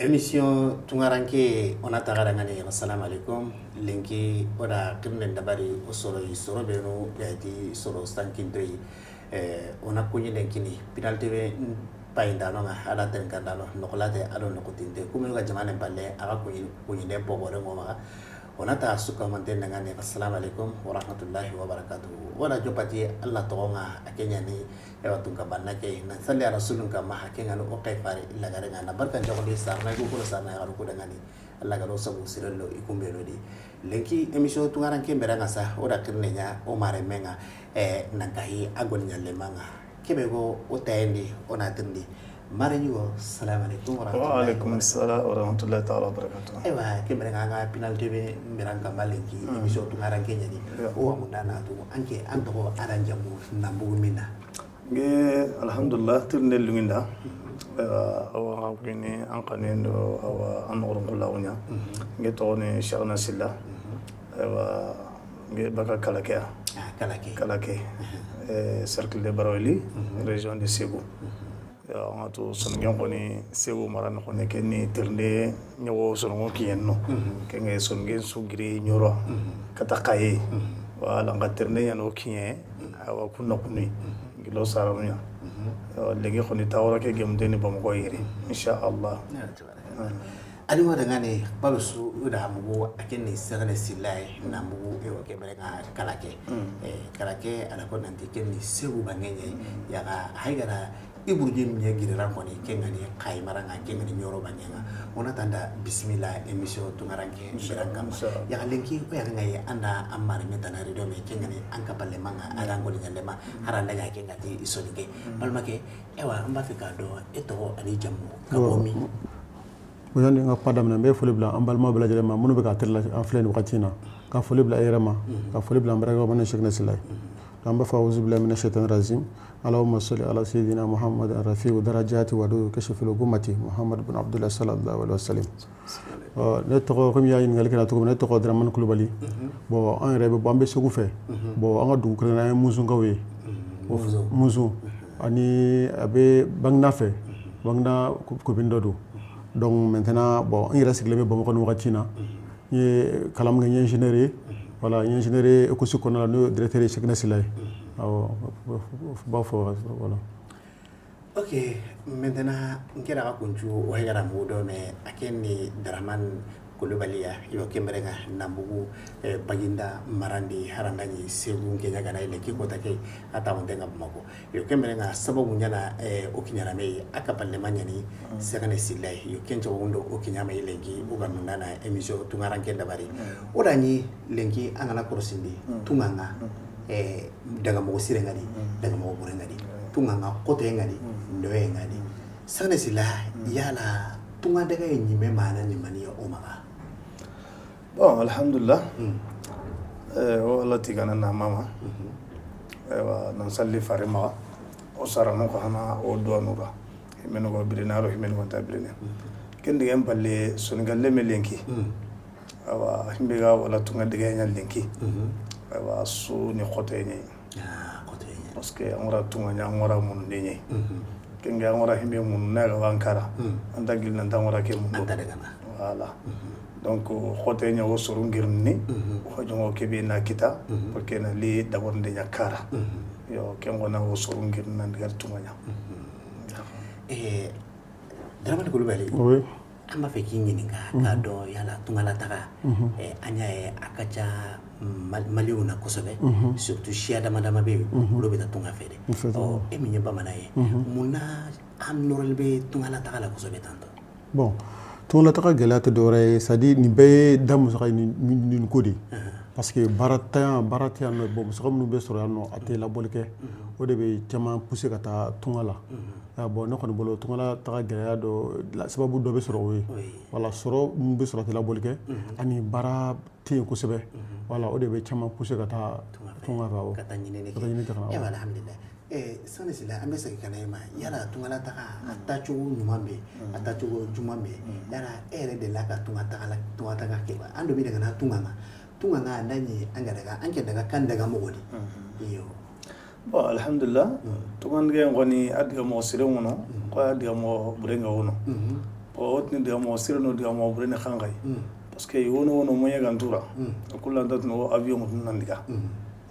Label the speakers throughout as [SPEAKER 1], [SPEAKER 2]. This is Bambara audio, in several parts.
[SPEAKER 1] Émission Tungaranke on a tagarangani. Assalamu alaikum. Lenki oda kirnen dabari o soro yi soro beno yati soro stankintoyi ona kunyi lenkini Pinal TV payindano nga ala ten kandano nokolate ado nokotinte kumenu ga jamane balle aga kunyi kunyi ne bogore ngoma ona ta suka mante ngani. Assalamu alaikum wa rahmatullahi wa barakatuh. Wala jopati alla togonga akenya ni ewa tunka banna ke na salli ala rasulun ka ma hakenga no okay fare illa garenga na barka jogoli sarna ko ko sarna ga ko dangani alla ga sabu sirello ikumbe no di lenki émission tungaran ke beranga sa oda kirne nya o mare menga nankahi agol nya lemanga kebe go o tayndi ona tindi mare nyugo. Assalamu alaikum wa rahmatullahi
[SPEAKER 2] wa alaikum assalam wa rahmatullahi ta'ala wa barakatuh.
[SPEAKER 1] Ewa ke beranga nga Pinal TV beranga malenki émission tungaran ke nyani o amunda na tu anke anto aranja mu nambu minna.
[SPEAKER 2] Nge alhamdulillah tirne lunginda awa ngini an kanendo awa an ngoron kula nge tawni Cheikhna Silla awa nge baka Kalaké.
[SPEAKER 1] Kalaké.
[SPEAKER 2] Kalaké, cercle de Barouéli, région de Ségou. An to songen koni Ségou mara no koni ke ni tirne nyogo songo kiyenno ke nge songen sugiri nyoro kata kaye wala nga tirne ya no kiyen awa kunna kunni gilo saramunya legi koni tawra ke gemdeni bamako yiri insha Allah.
[SPEAKER 1] Ali wada ngane balusu uda mugo akene sagane silai na mugo ewa ke berenga Kalaké Kalaké ala ko nanti kenni Ségou bangenye yaga haygara iburje minye girira koni kengani kaymaranga kengani nyoro bangenga ona tanda bismillah émission tungaranke berangkama yaga lenki o yaga ngai anda amare metana rido me kengani anka palle manga ala ngoli nyalema haranda ya kengati isonike balmake ewa amba fika do eto ani jamu ka bomi.
[SPEAKER 3] Bon, nga kuma daminɛ n bɛ foli bila an balima bɛɛ lajɛlen ma minnu bɛ ka teri la an filɛ nin wagati in na, ka foli bila e yɛrɛ ma, ka foli bila an baarakɛlaw ma n'o ye Cheikhna Silla ye. An b'a fɔ auzu billahi mina shaitani rajim. Allahumma salli ala sayyidina Muhammad rafi'u darajati wa du kashfil gumati Muhammad bin Abdullah sallallahu alaihi wasallam. Ne tɔgɔ, komi i y'a ɲininkali kɛ na cogo min, ne tɔgɔ Dramane Kulubali. Bon, an yɛrɛ bɛ bɔ, an bɛ Segu fɛ. Bon, an ka dugu kelen na, an ye Muzunkaw ye. Muzu ani a bɛ Bangina fɛ, Bangina commune dɔ don. Donc maintenant, bon, n yɛrɛ sigilen bɛ Bamakɔ nin wagati in na. N ye kalan min kɛ, n ye ingénieur ye. Voilà, n ye ingénieur ye ECOSI kɔnɔna la, n'o ye directeur ye Cheikhna Silla ye. Awɔ, n b'a fɔ voilà.
[SPEAKER 1] Ok, maintenant n kɛra ka kuncu o hɛrɛ mugu dɔ mɛ a kɛ ni Dramane Kulubali ya yo kemberenga nambugu baginda marandi harandañi Segu kenya gana ile ki kota ke ata wontenga Bamako yo kemberenga sababu nyana o kinyana me aka palle manyani Cheikhna Silla yo kenjo wondo o kinyama ilengi uga nana émission tungaranke dabari odanyi lenki angana korosindi tunganga daga mogo sire ngadi daga mogo bure ngadi tunganga kote ngadi ndoye ngadi Cheikhna Silla yala tunga daga nyime mana nyimani o maga.
[SPEAKER 2] Bon, alhamdulillah. O Allah tigana na mama. Ewa nan salli farima o sarano ko hana o duwanura. Himeno go birinaro himeno go tabirine. Kendi gem balle Senegal le melenki. Awa himbe ga wala tunga diga nya lenki. Awa su ni khote ni.
[SPEAKER 1] Ah, khote ni.
[SPEAKER 2] Parce que ngora tunga nya ngora mun ni ni. Kenga ngora himbe mun na ga wankara. Anda gilna anda ngora ke mun.
[SPEAKER 1] Anda daga na.
[SPEAKER 2] Voilà. Donc khote nya wo soru ngirni o jongo kebe na kita pour que na li d'abord de nya kara yo kengo na wo soru ngirni na ngar tunga nya.
[SPEAKER 1] Dramane Kulubali.
[SPEAKER 3] Oui.
[SPEAKER 1] An b'a fɛ k'i ɲininka k'a dɔn yala tungala taga an y'a ye a ka ca Maliw na kosɛbɛ, surtout siya dama dama bɛ yen olu bɛ taa tunga fɛ dɛ. Ɔ e min ye bamanan ye, mun na an nɔrɔlen bɛ tungala taga la kosɛbɛ tantɔ?
[SPEAKER 3] Bon, tungala taga gɛlɛya tɛ dɔwɛrɛ ye, c'est à dire nin bɛɛ ye da musaka ye nin ko de, parce que baara tɛ yan nɔ. Bon, musaka minnu bɛ sɔrɔ yan nɔ a tɛ labɔli kɛ, o de bɛ caman pousser ka taa tunga la. Bon, ne kɔni bolo tungala taga gɛlɛya dɔ sababu dɔ bɛ sɔrɔ o ye, voilà, sɔrɔ min bɛ sɔrɔ a tɛ labɔli kɛ ani baara tɛ yen kosɛbɛ, voilà, o de bɛ caman pousser ka taa tunga fɛ.
[SPEAKER 1] Ka taa ɲinini
[SPEAKER 3] kɛ, ka taa ɲini kɛ ka na.
[SPEAKER 1] Ayiwa, alhamdulilayi. Sani Sila, an bɛ segin ka na e ma. Yala tungala taga a taacogo ɲuman bɛ yen, a taacogo juman bɛ yen, yala e yɛrɛ delila ka tunga taga kɛ wa? An dun bɛ daga tunga kan tunga kan an ye an ka daga an kɛ daga kan daga mɔgɔ de iyo.
[SPEAKER 2] Bon, alhamdulillah, tunga kɔni a diga mɔgɔ sire kɔnɔ ko a diga mɔgɔ burenga kɔnɔ. Bon, o tini diga mo sire no diga mo brene khangai. Parce que wono wono moye gantura. Kulanda tno avion tun nandiga.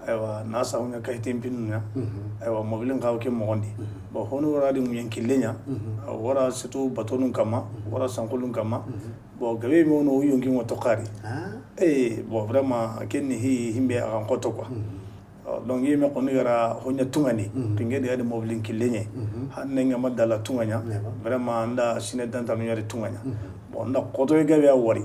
[SPEAKER 2] Aywa nasa hunya kahitin pinnu nya. Aywa mobilin kaw ke mogondi. Bon, hono wara di munyen kilenya. Wara surtout bateau kama, wara sankulun kama. Bon, gabe mi wono yonki mo tokari. Eh, bon, vraiment kenni hi himbe akan koto quoi. Donc yeme koni gara honya tungani pinge de ade mobilin kilenye hanne ngama dala tunganya vraiment anda sine danta no yari tunganya. Bon, anda koto e gabe awari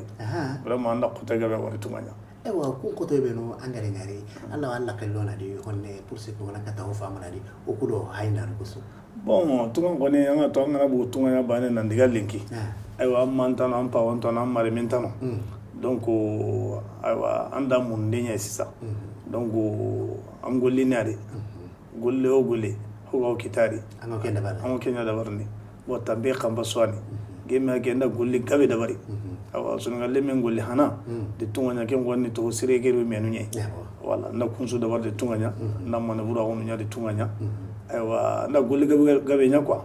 [SPEAKER 2] vraiment anda koto e gabe awari tunganya.
[SPEAKER 1] Ewa kun koto be no angare ngari alla alla kellona di honne pour ce que wona kata o famuna di o kudo hayna ko so.
[SPEAKER 2] Bon, tungan koni anga to anga bu tunganya bane nandiga linki. Aywa amman tano ampa wantano amare mentano. Donc aywa anda mun denya sisa. Donc am golle nare golle o golle hoga o kitari
[SPEAKER 1] an ko dabari
[SPEAKER 2] an kenya dabari ni bo tambe kamba swani geme ke nda golle gabe dabari awa soninga men golle hana de tunganya ke ngoni to sire ke menu nye wala nda kunsu dabari de tunganya na manevura onu nya de tunganya aywa nda golle gabe gabe nya quoi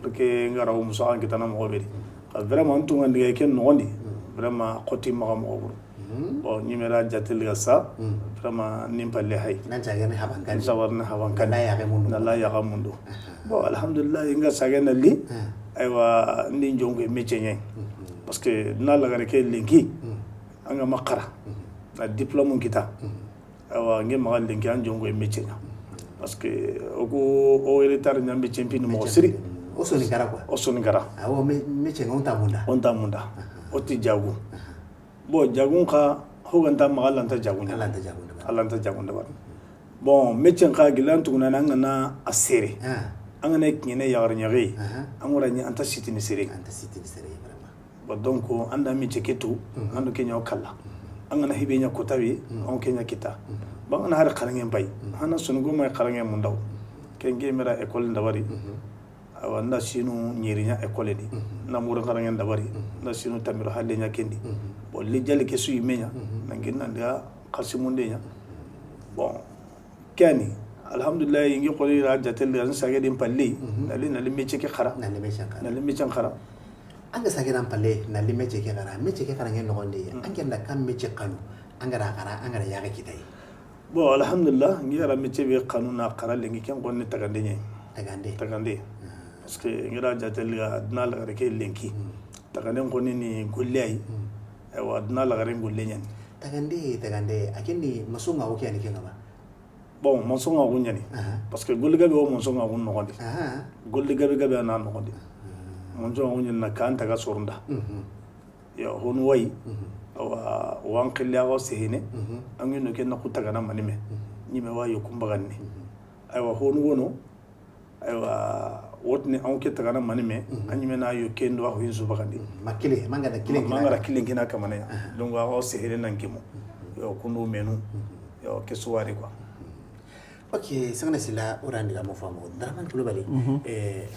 [SPEAKER 2] parce que ngara o musa an kitana mo beri vraiment tunga ndiga ke nondi vraiment qoti maga mo buru. Bon, nyimera jatel gasa vraiment nimpalle hay
[SPEAKER 1] nan jagane habankan
[SPEAKER 2] sawarna habankan
[SPEAKER 1] la ya mundu
[SPEAKER 2] la ya mundu. Bon, alhamdulillah inga sagena li aywa ndi jongo métier nyen parce que na la gare ke linki anga makara na diplôme kita aywa nge maga linki an jongo métier nya parce que ogo o héritage nyambe champion mo siri
[SPEAKER 1] o soni gara quoi
[SPEAKER 2] o soni gara
[SPEAKER 1] awo métier ngonta munda
[SPEAKER 2] onta munda oti jagu. Bon, jagun ka hoganta magalanta jagun
[SPEAKER 1] alanta jagun
[SPEAKER 2] alanta jagun dabar. Bon, métier ka gilan tuguna nan na asere an ngana kinyene yagar nyagi an wara ni anta sitini sere
[SPEAKER 1] anta sitini sere vraiment.
[SPEAKER 2] Bon, donc anda métier ketu andu kenya okalla an ngana hibe nya kotawi on kenya kita ba ngana har karangen bay hana sunugo may karangen mundaw kenge mera école ndabari awa nda sinu nyirinya école di na muru karangen dabari nda sinu tamiro halle nya kendi. Bon, li jali ke suyi menya nangin nanda kasimunde nya. Bon, kani alhamdulillah ingi qori ra jatel an sage din palli nali nali métier ke khara
[SPEAKER 1] nali métier khara
[SPEAKER 2] nali métier khara
[SPEAKER 1] anga sage dan palle nali métier ke khara métier ke khara ngen nogonde ange nda kam métier kanu anga ra khara anga ra yaga kitai.
[SPEAKER 2] Bon, alhamdulillah ngi ra métier be kanu na khara lengi ken gonni tagandi nye
[SPEAKER 1] tagandi
[SPEAKER 2] tagandi parce que ngi ra jatel ga dna la ke lenki tagandi ngoni ni golle ay aywa dna la garen golle nyen
[SPEAKER 1] tagandi tagandi akini masunga o kiani kenga ba.
[SPEAKER 2] Bon, masunga ko nyani parce que golle gabe o masunga ko nogondi golle gabe gabe na nogondi monjo ko nyen na kan taga sorunda ya honu way awa wan qilla go sehene angi no ken na kutaga na manime nyime wa yokumba ganni aywa honu wono aywa wotni an ke taga na manime anyime na yo kendo wa hinzu bagandi
[SPEAKER 1] makile manga da kile
[SPEAKER 2] manga da kile kina kamane ya donc wa sehene nankimo yo kunu menu yo kesuwari quoi.
[SPEAKER 1] Ok, sangana sila orandi ga mo famo Dramane Coulibaly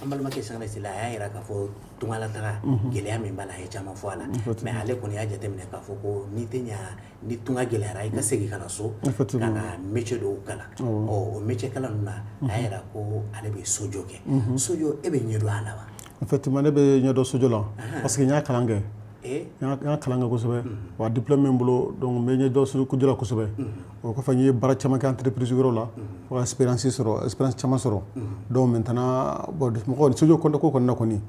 [SPEAKER 1] ambal make sangana sila ya ira ka fo tungala taga geleya min bala ye caman fo a la mais ale kɔni y'a jateminɛ k'a fɔ ko ni tɛ ɲa ni tunga gɛlɛyara i ka segin ka na so ka na métier dɔw kalan. Ɔ o métier kalan ninnu na a y'a yira ko ale bɛ sojɔ kɛ. Sojɔ e bɛ ɲɛdɔn a la wa?
[SPEAKER 3] Effectivement ne bɛ ɲɛdɔn sojɔ la parce que n y'a kalan kɛ. N y'a kalan kɛ kosɛbɛ wa diplôme min bolo donc n bɛ ɲɛdɔn sojɔ la kosɛbɛ. O kɔfɛ n ye baara caman kɛ entreprise wɛrɛw la fo ka expérience sɔrɔ expérience caman sɔrɔ. Donc maintenant bon mɔgɔ sojɔ ko kɔni na kɔni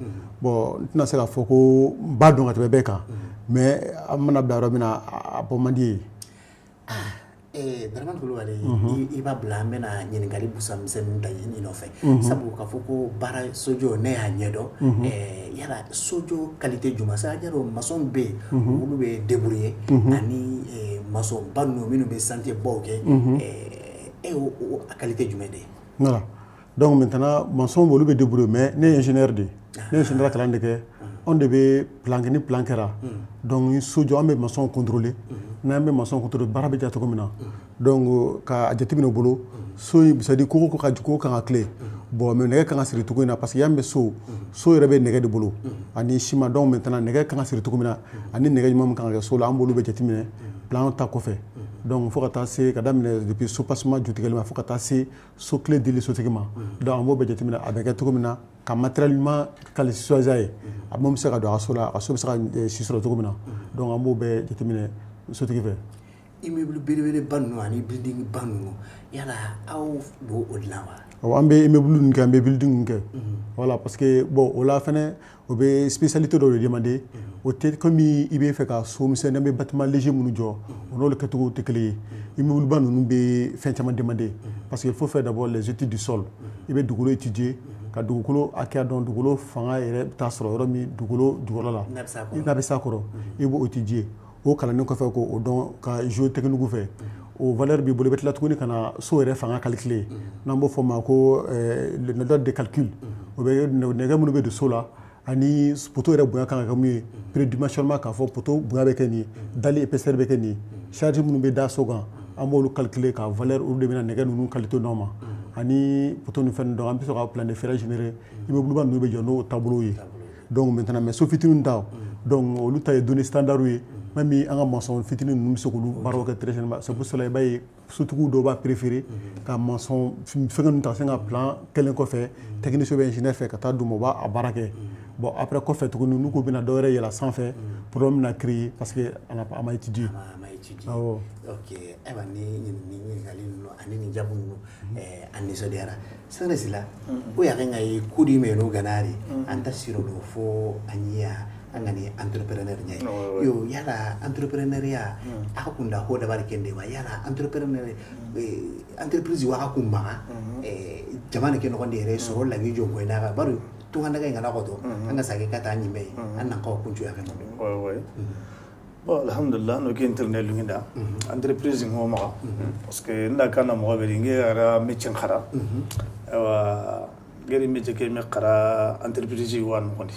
[SPEAKER 3] bon n tɛna se k'a fɔ ko n b'a dɔn ka tɛmɛ bɛɛ kan mais an mana bila yɔrɔ min na a bɔ man di ye.
[SPEAKER 1] Dramane Coulibaly i b'a bila an bɛna ɲininkali busan misɛnnin ta i nɔfɛ sabu k'a fɔ ko baara sojɔ ne y'a ɲɛdɔn yala sojɔ qualité jumɛn sa y'a dɔn maçon bɛ yen olu bɛ débrouiller ani maçon ba ninnu minnu bɛ chantier baw kɛ e y'o a qualité jumɛn de ye?
[SPEAKER 3] Voilà, donc maintenant maçon olu bɛ débrouiller mais ne ye ingénieur de ye ne ye ingénieur kalan de kɛ. Anw de bɛ plan kɛ ni plan kɛra donc sojɔ an bɛ maçon contrôler n'an bɛ maçon contrôler baara bɛ diya cogo min na donc k'a jateminɛ o bolo so in c'est à dire ko ka ko kan ka tile bon mais nɛgɛ kan ka siri cogo in na parce que yan bɛ so so yɛrɛ bɛ nɛgɛ de bolo ani ciment donc maintenant nɛgɛ kan ka siri cogo min na ani nɛgɛ ɲuman min kan ka kɛ so la an b'olu bɛɛ jateminɛ plan ta kɔfɛ donc fo ka taa se ka daminɛ depuis soubassement jutigɛli ma fo ka taa se so clé dili sotigi ma donc an b'o bɛɛ jateminɛ a bɛ kɛ cogo min na. Ka matériel ɲuman qualité choisir ye, a mun bɛ se ka don a ka so la, a ka so bɛ se ka si sɔrɔ cogo min na. Donc an b'o bɛɛ jateminɛ sotigi fɛ.
[SPEAKER 1] Immeuble belebeleba ninnu ani building ba ninnu, yala aw b'o o dilan wa?
[SPEAKER 3] Awɔ, an bɛ immeuble ninnu kɛ, an bɛ building ninnu kɛ. Voilà, parce que bon, o la fɛnɛ, o bɛ spécialité dɔw de demander. O tɛ comme i bɛ fɛ ka so misɛnnin, an bɛ bâtiment léger minnu jɔ, o n'olu kɛcogo tɛ kelen ye. Immeuble ba ninnu bɛ fɛn caman demander, parce que il faut faire d'abord les études du sol. I bɛ dugukolo étudier, ka dugukolo hakɛya dɔn, dugukolo fanga yɛrɛ bɛ taa sɔrɔ yɔrɔ min dugukolo jukɔrɔ la,
[SPEAKER 1] n'a
[SPEAKER 3] bɛ s'a kɔrɔ, i b'o étudier. O kalannen kɔfɛ, k'o dɔn ka géotechnique fɛ, o valeur b'i bolo, i bɛ tila tuguni ka na so yɛrɛ fanga calculer, n'an b'o fɔ o ma ko le méthode de calcul. O bɛ nɛgɛ minnu bɛ don so la ani poteau yɛrɛ bonya kan ka kɛ mun ye, prédimensionnement, k'a fɔ poteau bonya bɛ kɛ nin ye, dalle épaisseur bɛ kɛ nin ye, charge minnu bɛ da so kan, an b'olu calculer ka valeur, olu de bɛna nɛgɛ ninnu qualité d'an ma ani poteau ni fɛn ninnu. Donc an bɛ sɔrɔ ka plan de ferrage générer. Immeuble ba ninnu bɛ jɔ n'o taabolo ye. Donc maintenant, mais so fitininw ta, donc olu ta ye données standard ye, même an ka maçon fitinin ninnu bɛ se k'olu baaraw kɛ très généralement. C'est pour cela i b'a ye sotigiw dɔw b'a préférer ka maçon fɛngɛ ninnu ta, ka se ka plan kɛlen kɔfɛ, technicien bɛ ingénieur fɛ ka taa d'u ma, u b'a a baara kɛ. Bon, après kɔfɛ tuguni, n'u ko bɛna dɔ wɛrɛ yɛlɛ sanfɛ, problème bɛna créer parce que a ma étudier.
[SPEAKER 1] A ma étudier.
[SPEAKER 3] Awɔ.
[SPEAKER 1] Ok, ayiwa, ni ɲininkali ninnu ani nin jaabi ninnu, an nisɔndiyara. Sangare Sila, o y'a kɛ nka ye kudi mɛ n'o ganari an ta siro do fo an ya an ka ni entrepreneur ɲɛ yo. Yala entrepreneuriat a ka kun da ho dabari kende wa? Yala entrepreneur, entreprise wa ka kun maga jama ni kɛ ɲɔgɔn de yɛrɛ sɔrɔ lagi jɔ ko n'a ka bari tunga daga ngana koto an ka sage ka taa ɲimɛ an nan ka kun cuya kɛ.
[SPEAKER 2] Bon, alhamdulillah, no ke internet lunginda entreprise ngo maga, parce que nda kana mo be ngi ara métier khara. Awa ngeri métier ke me khara entreprise wa no kondi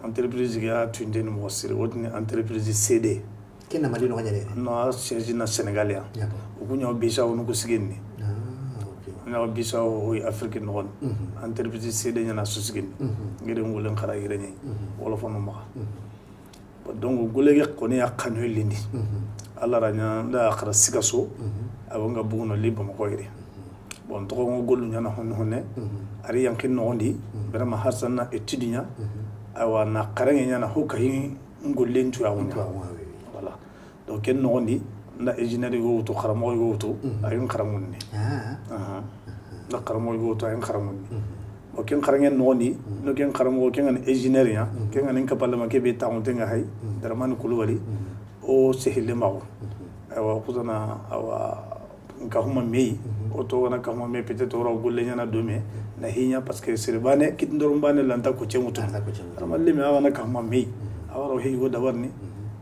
[SPEAKER 2] entreprise ga tunde ni mo siri wotni entreprise CD.
[SPEAKER 1] Kenna Mali no ganyere?
[SPEAKER 2] No, siège na Sénégal ya. O ku nyaw Bissau no ko sigin ni nyaw Bissau o Afrique no gon entreprise CD nyana su sigin ngeri ngulen khara yire ni wala fo no maga. Donc golege koni ya kanu lindi alla ra nya nda khara Sikasso awanga buguno li Bamako yire. Bon, to ngo gollu nyana honne honne ari yankin no ndi vraiment hasanna étudiant awa na karange nyana ho kayi ngollen tu awunya. Voilà, donc ken no ndi nda ingénieur go to kharamo go to ayun kharamun ni na kharamo go to ayun kharamun ni o ken kharangen no ni no ken kharamo ken an ingénieur ya ken an kapalla ma ke be taxun tenga hay Dramane Coulibaly o sehile mago awa kuzana awa nkahuma mei o to wana kahuma mei peut-être ora golle nyana dome na hinya, parce que sirbane kitindorum bane lanta ko chemutu ramalle me awana kahuma mei awaro hi go dawarni.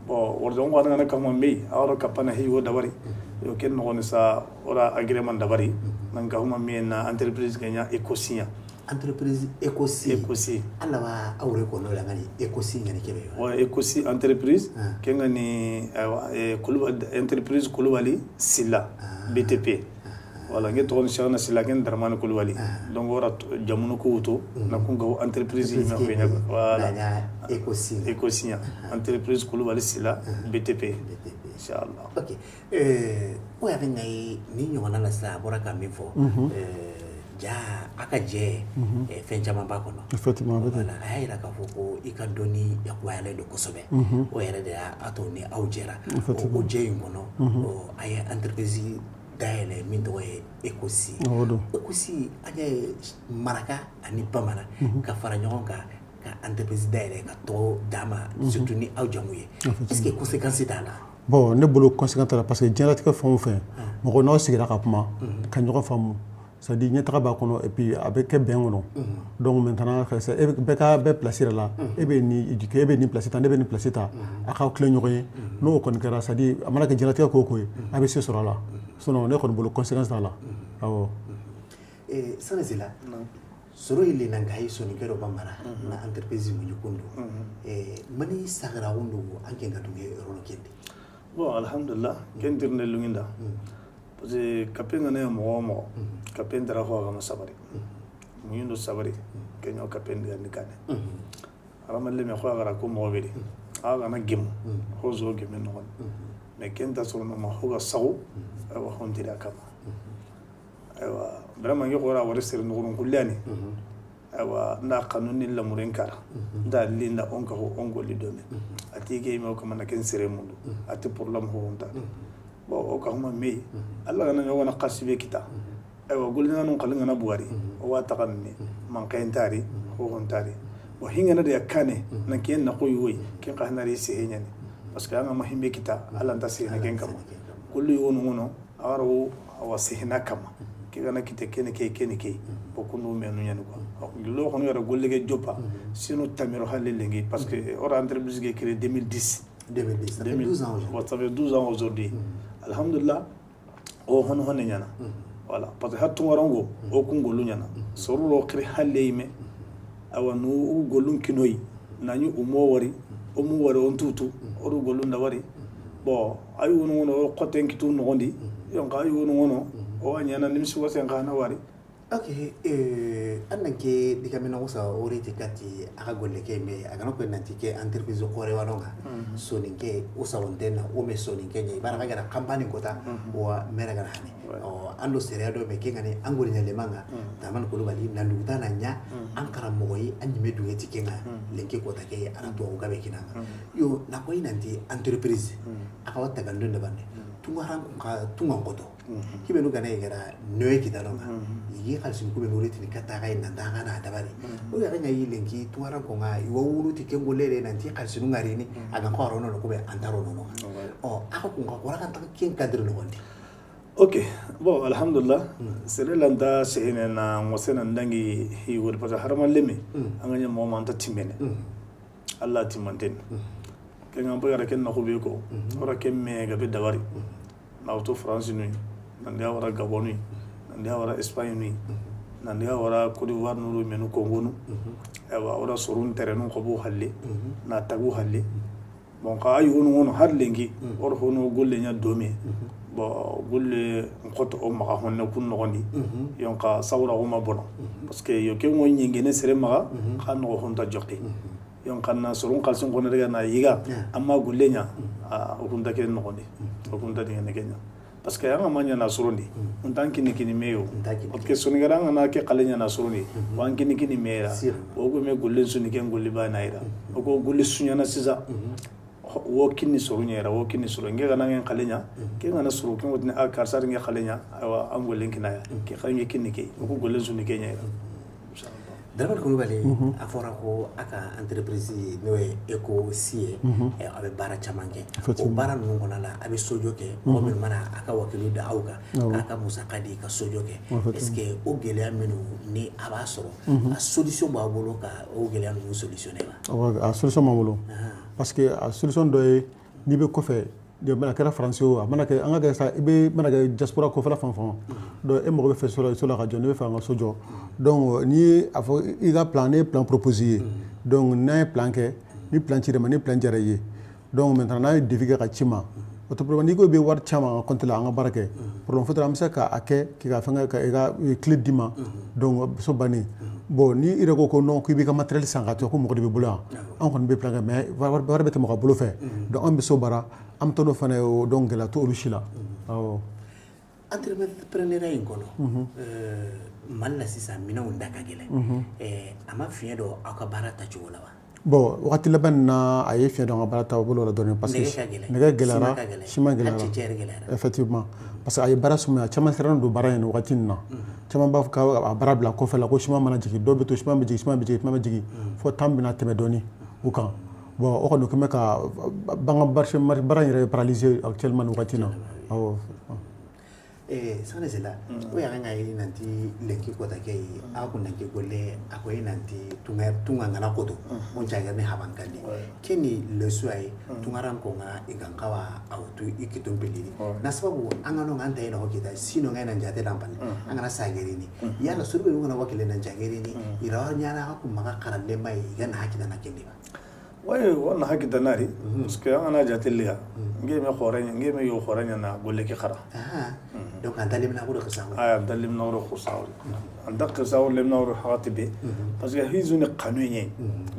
[SPEAKER 2] Bon, warjon wana na kahuma mei awaro kapana hi go dawari yo ken no sa ora agrément dabari nan kahuma mei na entreprise ganya ecosia.
[SPEAKER 1] Entreprise Ecosi.
[SPEAKER 2] Ecosi.
[SPEAKER 1] Alla wa awre ko no la ngani Ecosi ngani kebe
[SPEAKER 2] wa? Ecosi entreprise kenga ni Coulibaly, entreprise Coulibaly Silla BTP. Voilà, ngi to Cheikhna Silla ken Dramane Coulibaly. Donc ora jamuno ko wuto na ko gaw entreprise ni ma fenya. Voilà.
[SPEAKER 1] Ecosi.
[SPEAKER 2] Ecosi entreprise Coulibaly Silla BTP. Inshallah.
[SPEAKER 1] Ok. O ya ngai ni nyona la sa bora ka min fo. Ja a ka jɛ fɛn caman b'a kɔnɔ.
[SPEAKER 3] Effectivement.
[SPEAKER 1] Voilà, a y'a yira k'a fɔ ko i ka dɔnni yakubayalen don kosɛbɛ. O yɛrɛ de y'a to ni aw jɛra o jɛ in kɔnɔ, a ye entreprise dayɛlɛ min tɔgɔ ye Ecosi. Ecosi, an ye maraka ani bamanan ka fara ɲɔgɔn kan ka entreprise dayɛlɛ ka tɔgɔ d'a ma, surtout ni aw jamu ye, est ce que conséquence t'a la?
[SPEAKER 3] Bon, ne bolo conséquence t'a la, parce que diɲɛlatigɛ fɛn o fɛn, mɔgɔ n'aw sigira ka kuma ka ɲɔgɔn faamu, c'est à dire ɲɛtaga b'a kɔnɔ et puis a bɛ kɛ bɛn kɔnɔ. Donc maintenant, bɛɛ ka bɛɛ place yɛrɛ la, e bɛ nin e bɛ nin place ta, ne bɛ nin place ta, a k'aw tilen ɲɔgɔn ye. N'o kɔni kɛra, c'est à dire a mana kɛ diɲɛlatigɛ ko o ko ye, a bɛ se sɔrɔ a la. Sinon ne kɔni bolo conséquence t'a la, awɔ.
[SPEAKER 1] Sani Sila, soro ile nan kai soni kero bambara na entreprise mu yukundo mani sagara wondo an ken ga dunge rono kende?
[SPEAKER 2] Bon, alhamdulillah, ken dirne lunginda, parce que kapen ngane mo mo kapen dara ko ga sabari muyindo sabari kenyo kapen ga ni kane aramalle me ko ga ko mo bedi aga na gem ho zo gem no me ken ta so no ma ho ga sawu awa hontira kama awa vraiment ngi ko ra wara sir no ron kullani. Ayiwa n da kanu ni lamuren kara n da linda on ka ho on golli dome ati ke me o kama na ken sere mundu ati problème ho on ta bon o ka huma me alla gana nyogona qasibe kita. Ayiwa golli nanu qalin gana buwari o wa taganni man kayn tari ho hon tari bo hingana de yakane nan ken na koy woy ken ka hanari se henyani parce que anga mahimbe kita alla nta se na ken kama golli wono ngono awaro awa sehina kama ke gana kite kene ke kene ke bokundu menu nyani quoi lo kono yara golle ke jopa sino tamiro halle lengi parce que ora entreprise ke créé 2010
[SPEAKER 1] 2010 ça fait 12 ans aujourd'hui.
[SPEAKER 2] Ça fait 12 ans aujourd'hui. Alhamdulillah o hono hono nyana. Voilà parce que hattu warango o kungolu nyana soru lo créé halle ime awa nu golun kinoyi nani umo wari o mu wari on tutu oru golun da wari bon ayu wono wono qoten kitu nogondi yon ka ayu wono wono o anyana nimsi wasen kana wari.
[SPEAKER 1] Ok, annan ke dikamina wusa oriti kati aka golle ke me aga no ko nanti ke entreprise ko re wanonga soninke usa wontena o me soninke nyi bara ga company kota wa mera ga hane o ando seria do me ke ngani angoli nya lemanga taman ko bali na luguta na nya ankara moyi anyi me duwe ti kenga lenke kota ke ara to ga be kinanga yo na ko nanti entreprise aka watta gandon da bande tunga ka tunga koto kibe no gana igara noe kitalonga igi khalsin kube no retini kata ga ina daga na dabari o ya ga yilenki tunga ko nga iwa wulu ti kengo lele nanti khalsin ngari ni aga ko rono no kube antaro no o aka ko ko ra kan ta ken kadre no gondi.
[SPEAKER 2] Ok bon alhamdulillah sere landa sehene na ngosena ndangi hiwol parce que harama lemi anga nya mo man ta timmene Allah timmanten ken ngam gara ken na ko be ko ora ken me ga be dabari na auto France ni nandi awara Gabon ni nandi awara Espagne ni nandi awara Côte d'Ivoire nuru menu Congo nu awa ora sorun terrain ko bo halle na tagu halle bon ka ayu wono wono har lengi or hono golle nya dome bon golle ngoto o maka honne kun nogoni yon ka sawra o ma bono parce que yo ke ngo nyingene sere maka ka no honta jokke yon kan na sorun kalsun ko daga na yiga amma golle nya o kunta ke nogoni o kunta dinga kenya parce que anga manya na surundi on tan kini kini meyo parce que sonigara anga na ke kalenya na surundi wan kini kini mera o ko me golle suni ken golle ba naira o ko golle sunya na sisa wo kini surunya ra wo kini suru nge gana ngen kalenya ke ngana suru ke wotni a karsar nge kalenya awa an golle kina ya ke khanye kini ke o ko golle suni ke nya
[SPEAKER 1] Dramane Coulibaly a fɔra ko a ka entreprise n'o ye Ecosi ye a bɛ baara caman kɛ o baara ninnu kɔnɔna la a bɛ sojɔ kɛ mɔgɔ minnu mana a ka wakiliw da aw kan k'a ka musaka di ka sojɔ kɛ est ce que o gɛlɛya minnu ni a b'a sɔrɔ a solution b'a bolo ka o gɛlɛya ninnu solutionner wa?
[SPEAKER 3] A solution b'an bolo parce que a solution dɔ ye n'i bɛ kɔfɛ a kɛra faransi o a mana kɛ an ka kɛ sa i bɛ mana kɛ diaspora kɔfɛla fan fan donc e mago bɛ fɛ so la so la ka jɔ ne bɛ fɛ an ka so jɔ donc n'i ye a fɔ i ka plan ne ye plan proposé ye donc n'an ye plan kɛ ni plan cir'i ma ni plan diyara i ye donc maintenant n'an ye devis kɛ ka ci ma o tɛ problème n'i ko i bɛ wari caman an ka compte la an ka baara kɛ problème foyi t'a la an bɛ se k'a kɛ k'i ka fɛngɛ ka i ka clé d'i ma donc so bannen bon ni i yɛrɛ ko ko non k'i b'i ka matériel san ka to ko mɔgɔ de bɛ bolo yan an kɔni bɛ plan kɛ mais wari bɛ tɛmɛ mɔgɔ bolo fɛ donc an bɛ so baara an bɛ taa n'o fana ye o donc gɛlɛya t'olu si la awɔ.
[SPEAKER 1] Entrepreneuriat in kɔnɔ Mali la sisan minɛnw da ka gɛlɛn a ma fiɲɛ don aw ka baara tacogo la wa?
[SPEAKER 3] Bon wagati laban nin na a ye fiɲɛ don an ka baara taabolo la dɔɔnin parce que nɛgɛ gɛlɛyara siman gɛlɛyara effectivement parce que a ye baara sumaya caman siran don baara in wagati nin na caman b'a fɔ k'a baara bila kɔfɛ la ko siman mana jigin dɔw bɛ to siman bɛ jigin siman bɛ jigin siman bɛ jigin fo temps bɛna tɛmɛ dɔɔnin o kan bon o kɔni kɛn bɛ ka ban ka baara in yɛrɛ paralyser actuellement nin wagati in na awɔ.
[SPEAKER 1] Sane Sylla o yɛrɛ ka ye nanti lenki kota ke a ko nanti golle a ko nanti tunga tunga ngana koto on jaga ne habankandi keni lesu ay tungaran ko nga igankawa autu ikitum pelini na sababu anga no nganta ina hokita sino ngai nan jate lampal anga na sagerini yala surbe ngana wakile nan jagerini irawa nyana ko maka karalle mai gan hakida na kendi ba
[SPEAKER 2] way wala hakida nari parce que anga na jate liya ngi me khorenya ngi me yo khorenya na golle ki khara
[SPEAKER 1] donc anta limna ko khasaw
[SPEAKER 2] ay anta limna ko khasaw anta khasaw limna ko khatibi parce que hizuni qanuni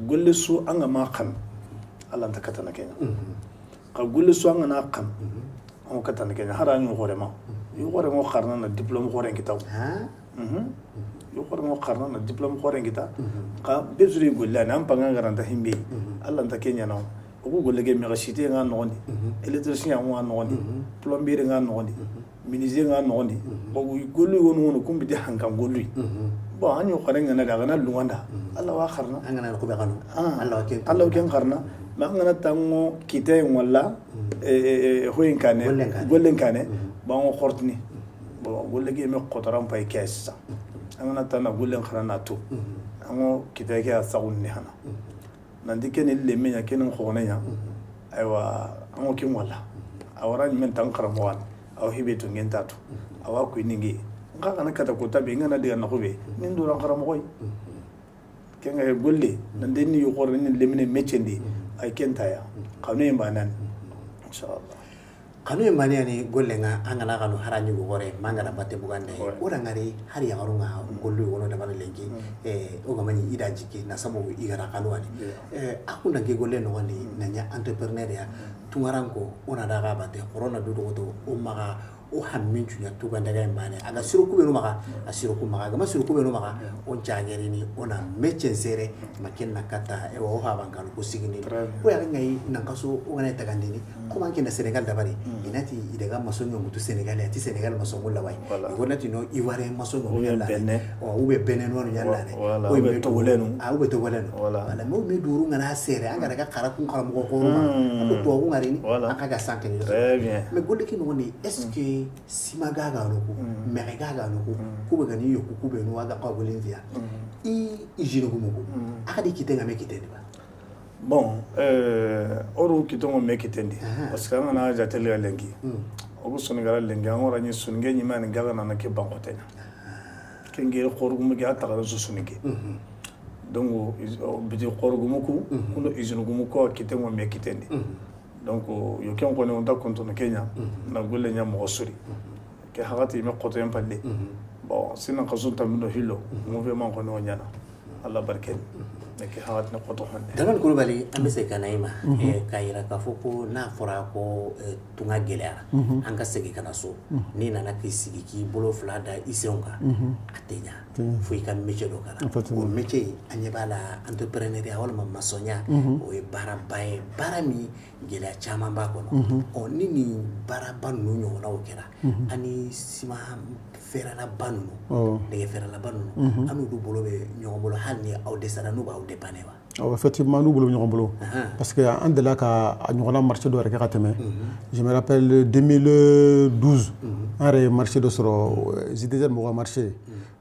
[SPEAKER 2] golle su anga ma qan alla anta katana kenya ka golle su anga na qan on katana kenya hara ñu khorema yu khorema kharna na diplôme khoren kitaw Yo xore ngo xarna na diplôme xore ngita ka bezuri golle an panga garanta himbe alla nta kenya na o ku golle ke mécanicité nga nogondi, électricien nga nogondi, plombier nga nogondi, menuisier nga nogondi. Bon, gollu wonu wono kumbiti hankan gollu. Bon, an yo xore ngana daga na lunganda alla wa xarna.
[SPEAKER 1] An gana ko be xanu alla wa ken.
[SPEAKER 2] Alla ken xarna ma an gana tango kite wala hoyin kane.
[SPEAKER 1] Gollen kane.
[SPEAKER 2] Gollen kane bon ngo xortini. Bon, golle ke me xotoran pay kes an gana tan na gollen xarna to an ngo kite ke a sagun ni hana nanti ken lemme nya ken xogone nya. Aywa, an ngo ken wala awara men tan xaramoxan aw hibe to ngen tatu awa kuiningi nka kana kata ko tabi ngana diga na xobe nin duran xaramoxoy ken ga golle nande ni yo xore ni lemine métier ndi ay ken taya xanu imbanan inshallah.
[SPEAKER 1] Kanu ye mani ani golle nga an gana kanu hara ñugu gore mangana batte bugande. O da ngari hari yagaru nga gollu wono da bana lenki o ga mani ida jiki na sabu igara kanu ani akunda ke golle no wani nanya entrepreneur ya tungaranko ona daga batte corona du do o maga o hammin cunya tuganda ga mbane aga siroku benu maga a siroku maga ga ma siroku benu maga on jageri ni ona métier sere makin nakata e o ha bankalo ko sigini.
[SPEAKER 2] Très bien.
[SPEAKER 1] O ya ngai nankaso o ngana tagandini ko manke na Senegal dabari inati idaga maso nyongo tu Senegal ati Senegal maso ngulla way.
[SPEAKER 2] Voilà.
[SPEAKER 1] Iko nati no Ivoirien maso nyongo
[SPEAKER 2] Ou bien
[SPEAKER 1] nyalla.
[SPEAKER 2] Benin.
[SPEAKER 1] O ou bien Benin no nyalla ne.
[SPEAKER 2] Voilà,
[SPEAKER 1] O
[SPEAKER 2] ou bien
[SPEAKER 1] me
[SPEAKER 2] Togolais nu.
[SPEAKER 1] Ah, ou bien Togolais nu.
[SPEAKER 2] Voilà.
[SPEAKER 1] Voilà, mais me duru ngana sere angara ka kara kun kara mo ko ma ko to ngari ni.
[SPEAKER 2] Voilà.
[SPEAKER 1] Aka ga sanke ni.
[SPEAKER 2] Très bien.
[SPEAKER 1] Mais golle ki no ni, est-ce que sima gaga no ko mere gaga no ko ko be gani yo ko be no aga ko golen via i i jino ko mo ko aka di kitenga me kitendi ba?
[SPEAKER 2] Bon, oru kitongo me kitendi parce que an gana jateli ga lenki ogu sonigara lenki an wara ni soninge ñima ni gaga nana ke bankotenya ke ngeri xorugumu ke a tagara su soninge. Donc biti xorugumu ku kundo isinugumu ko kitengo me kitendi. Donc yo ken koni on ta kontono kenya na golle nya moxo suri ke xaxati me xotoyen palle. Bon, sinan xasun tamino hilo mouvement koni o ñana alla barkeni ne ke xaxati ne xoto xonne.
[SPEAKER 1] Daman Kulubali, an bɛ segin ka na i ma k'a yira k'a fɔ ko n'a fɔra ko tunga gɛlɛyara, an ka segin ka na so. N'i nana k'i sigi k'i bolo fila da i senw kan, a tɛ ɲa fo i ka métier dɔ kalan.
[SPEAKER 3] Effectivement.
[SPEAKER 1] O métier in, an ɲɛ b'a la entrepreneuriat walima maçonnya, o ye baaraba ye, baara min gɛlɛya caman b'a kɔnɔ. Ɔ ni nin baaraba ninnu ɲɔgɔnnaw kɛra, ani siman feerelaba ninnu, nɛgɛ feerelaba ninnu, an n'olu bolo bɛ ɲɔgɔn bolo hali ni aw dɛsɛra n'u b'aw dépanner wa?
[SPEAKER 3] Awɔ, effectivement, n'u bolo bɛ ɲɔgɔn bolo parce que an delila ka a ɲɔgɔnna marché dɔ yɛrɛ kɛ ka tɛmɛ. Je me rappelle 2012, an yɛrɛ ye marché dɔ sɔrɔ, GTZ mɔgɔw ka marché.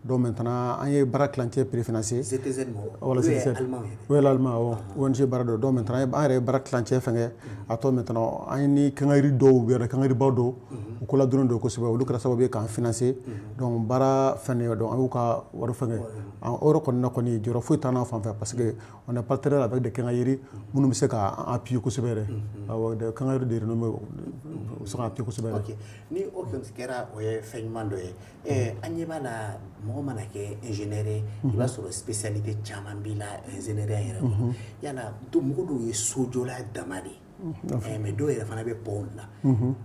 [SPEAKER 3] Donc maintenant an ye baara tilancɛ préfinancé.
[SPEAKER 1] GTZ mɔgɔw?
[SPEAKER 3] Voilà.
[SPEAKER 1] Olu ye
[SPEAKER 3] GTZ.
[SPEAKER 1] Allemand yɛrɛ?
[SPEAKER 3] Oui, l'allemand, awɔ, ONG baara dɔ. Donc maintenant an yɛrɛ ye baara tilancɛ fɛngɛ a tɔ. Maintenant an ni quincaillerie dɔw yɛrɛ, quincaillerieba dɔw, u ko ladɔnnen don kosɛbɛ, olu kɛra sababu ye k'an financer. Donc baara fɛn donc an y'u ka wari fɛngɛ o yɔrɔ kɔni na kɔni jɔyɔrɔ foyi t'an na fan fɛ parce que on est partenaire avec des quincailleries minnu bɛ se k'an appuyer kosɛbɛ yɛrɛ. Awɔ, des quincailleries de renommée, u bɛ se k'an appuyer kosɛbɛ yɛrɛ.
[SPEAKER 1] Ok, ni o kɔni kɛra, o ye fɛn ɲuman dɔ ye. An ɲɛ b'a la, mɔgɔ mana kɛ ingénieur ye, i b'a sɔrɔ spécialité caman b'i la ingénieur yɛrɛ kɔnɔ. Yala mɔgɔ dɔw ye sojɔla dama de ye, mais dɔw yɛrɛ fana bɛ pont la.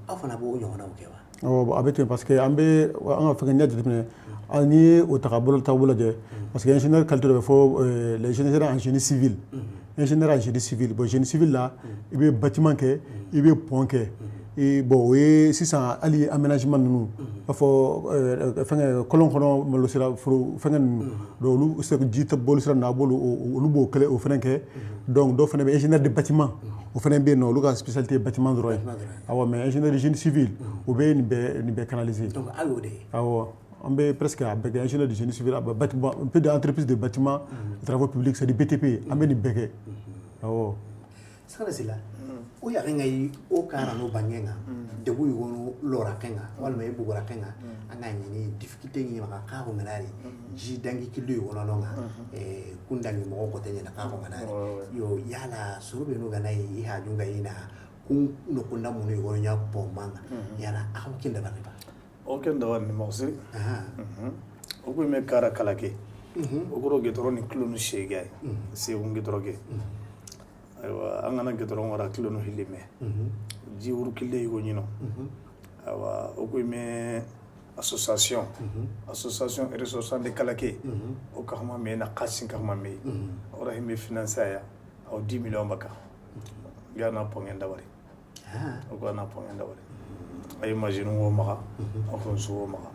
[SPEAKER 1] Aw fana b'o ɲɔgɔnnaw kɛ wa?
[SPEAKER 3] Awɔ, a bɛ ten parce que an bɛ an ka fɛngɛ n'i y'a jateminɛ n'i ye o ta ka bolo taabolo lajɛ, parce que ingénieur qualité dɔ bɛ fɔ les ingénieurs en génie civil, ingénieur en génie civil. Bon, génie civil la, i bɛ bâtiment kɛ, i bɛ pont kɛ. Et bon, o ye sisan hali aménagement ninnu, i b'a fɔ fɛngɛ kɔlɔn kɔnɔ malo sira foro fɛngɛ ninnu, donc olu se ji tɛ bɔli sira ninnu, a b'olu olu b'o kɛlɛ o fɛnɛ kɛ. Donc dɔw fɛnɛ bɛ ingénieur de bâtiment, o fɛnɛ bɛ yen nɔ, olu ka spécialité ye bâtiment dɔrɔn ye. Awɔ, mais ingénieur de génie civil, o bɛ nin bɛɛ canaliser.
[SPEAKER 1] Donc aw y'o de ye?
[SPEAKER 3] Awɔ, an bɛ presque a bɛɛ kɛ, ingénieur de génie civil, a bɛ bâtiment, un peu d'entreprise de bâtiment, travaux publics, c'est du BTP, an bɛ nin bɛɛ kɛ, awɔ.
[SPEAKER 1] Sangare Sila, o yarenga yi o kara no bangenga debu yugono lora kenga walima i bugura kenga an ka ɲini difficulté ɲini maka k'a ko ŋanari ji dangi kilu yugono nonga kundangi mɔgɔ kɔtɛ ɲɛna k'a ko ŋanari yo yala soro bɛ n'o gana yi i haju ga ina kun nokunda munu yugono nya pɔmanga yala aw kin dabari ba?
[SPEAKER 2] O ken dabari ni mɔgɔ siri o ko me kara kalake o kɔrɔ gitɔrɔ ni kilo ni seegin ye segu gitɔrɔ kɛ. Ayiwa, an kana gitɔrɔ wara kilo ni hilime ji wuru kile yugo ɲinɔ. Ayiwa, o ko me Association, association ressortissant de Kalaké, o ka hama me na qasin ka hama me o rahimi financer ya aw 10 millions baka gana pongen dabari, o gana pongen dabari ay imagine wo maga o kon so wo maga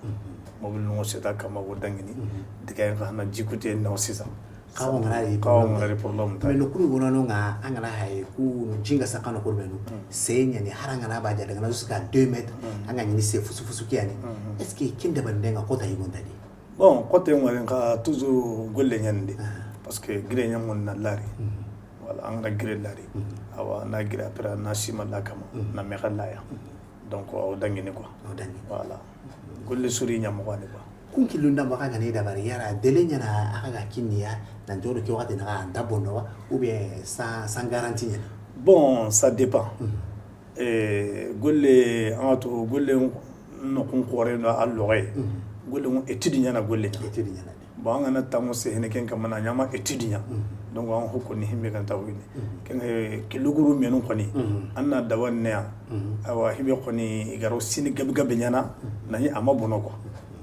[SPEAKER 2] mobile no seta kama wo dangini diga en hana jikute no sisa.
[SPEAKER 1] Kawo ngana
[SPEAKER 2] kawo ngana problème
[SPEAKER 1] ta. Mais no kuru wono no nga angana hay ku jinga sakano ko benu senya ni haranga na baja daga jusqu'à 2 mètres anga ni se fusu fusu kiani. Est-ce que kinde bandenga kota yigonda di?
[SPEAKER 2] Bon, côté ngari ka toujours golle nyande parce que gire nyamon na lari, wala anga gire lari awa na gire après na sima la kama na mekhala ya, donc o dangini quoi,
[SPEAKER 1] o dangini
[SPEAKER 2] voilà, golle suri nyamo quoi ne quoi.
[SPEAKER 1] Kunki lunda maka gane da bari yara dele nyana aka ga kinniya nan joro ki wakati na anda bonno ou bien sans garantie nyana?
[SPEAKER 2] Bon, ça dépend. Golle angato golle no kun kore no allore golle on étude nyana golle
[SPEAKER 1] étude nyana.
[SPEAKER 2] Bon, an na tamo se hene ken kamana nyama étude nya, donc an hokko ni himbe kan tawini ken kiluguru menu koni anna dawan ne awa himbe koni igaro sini gabi gabi nyana nani ama bono quoi.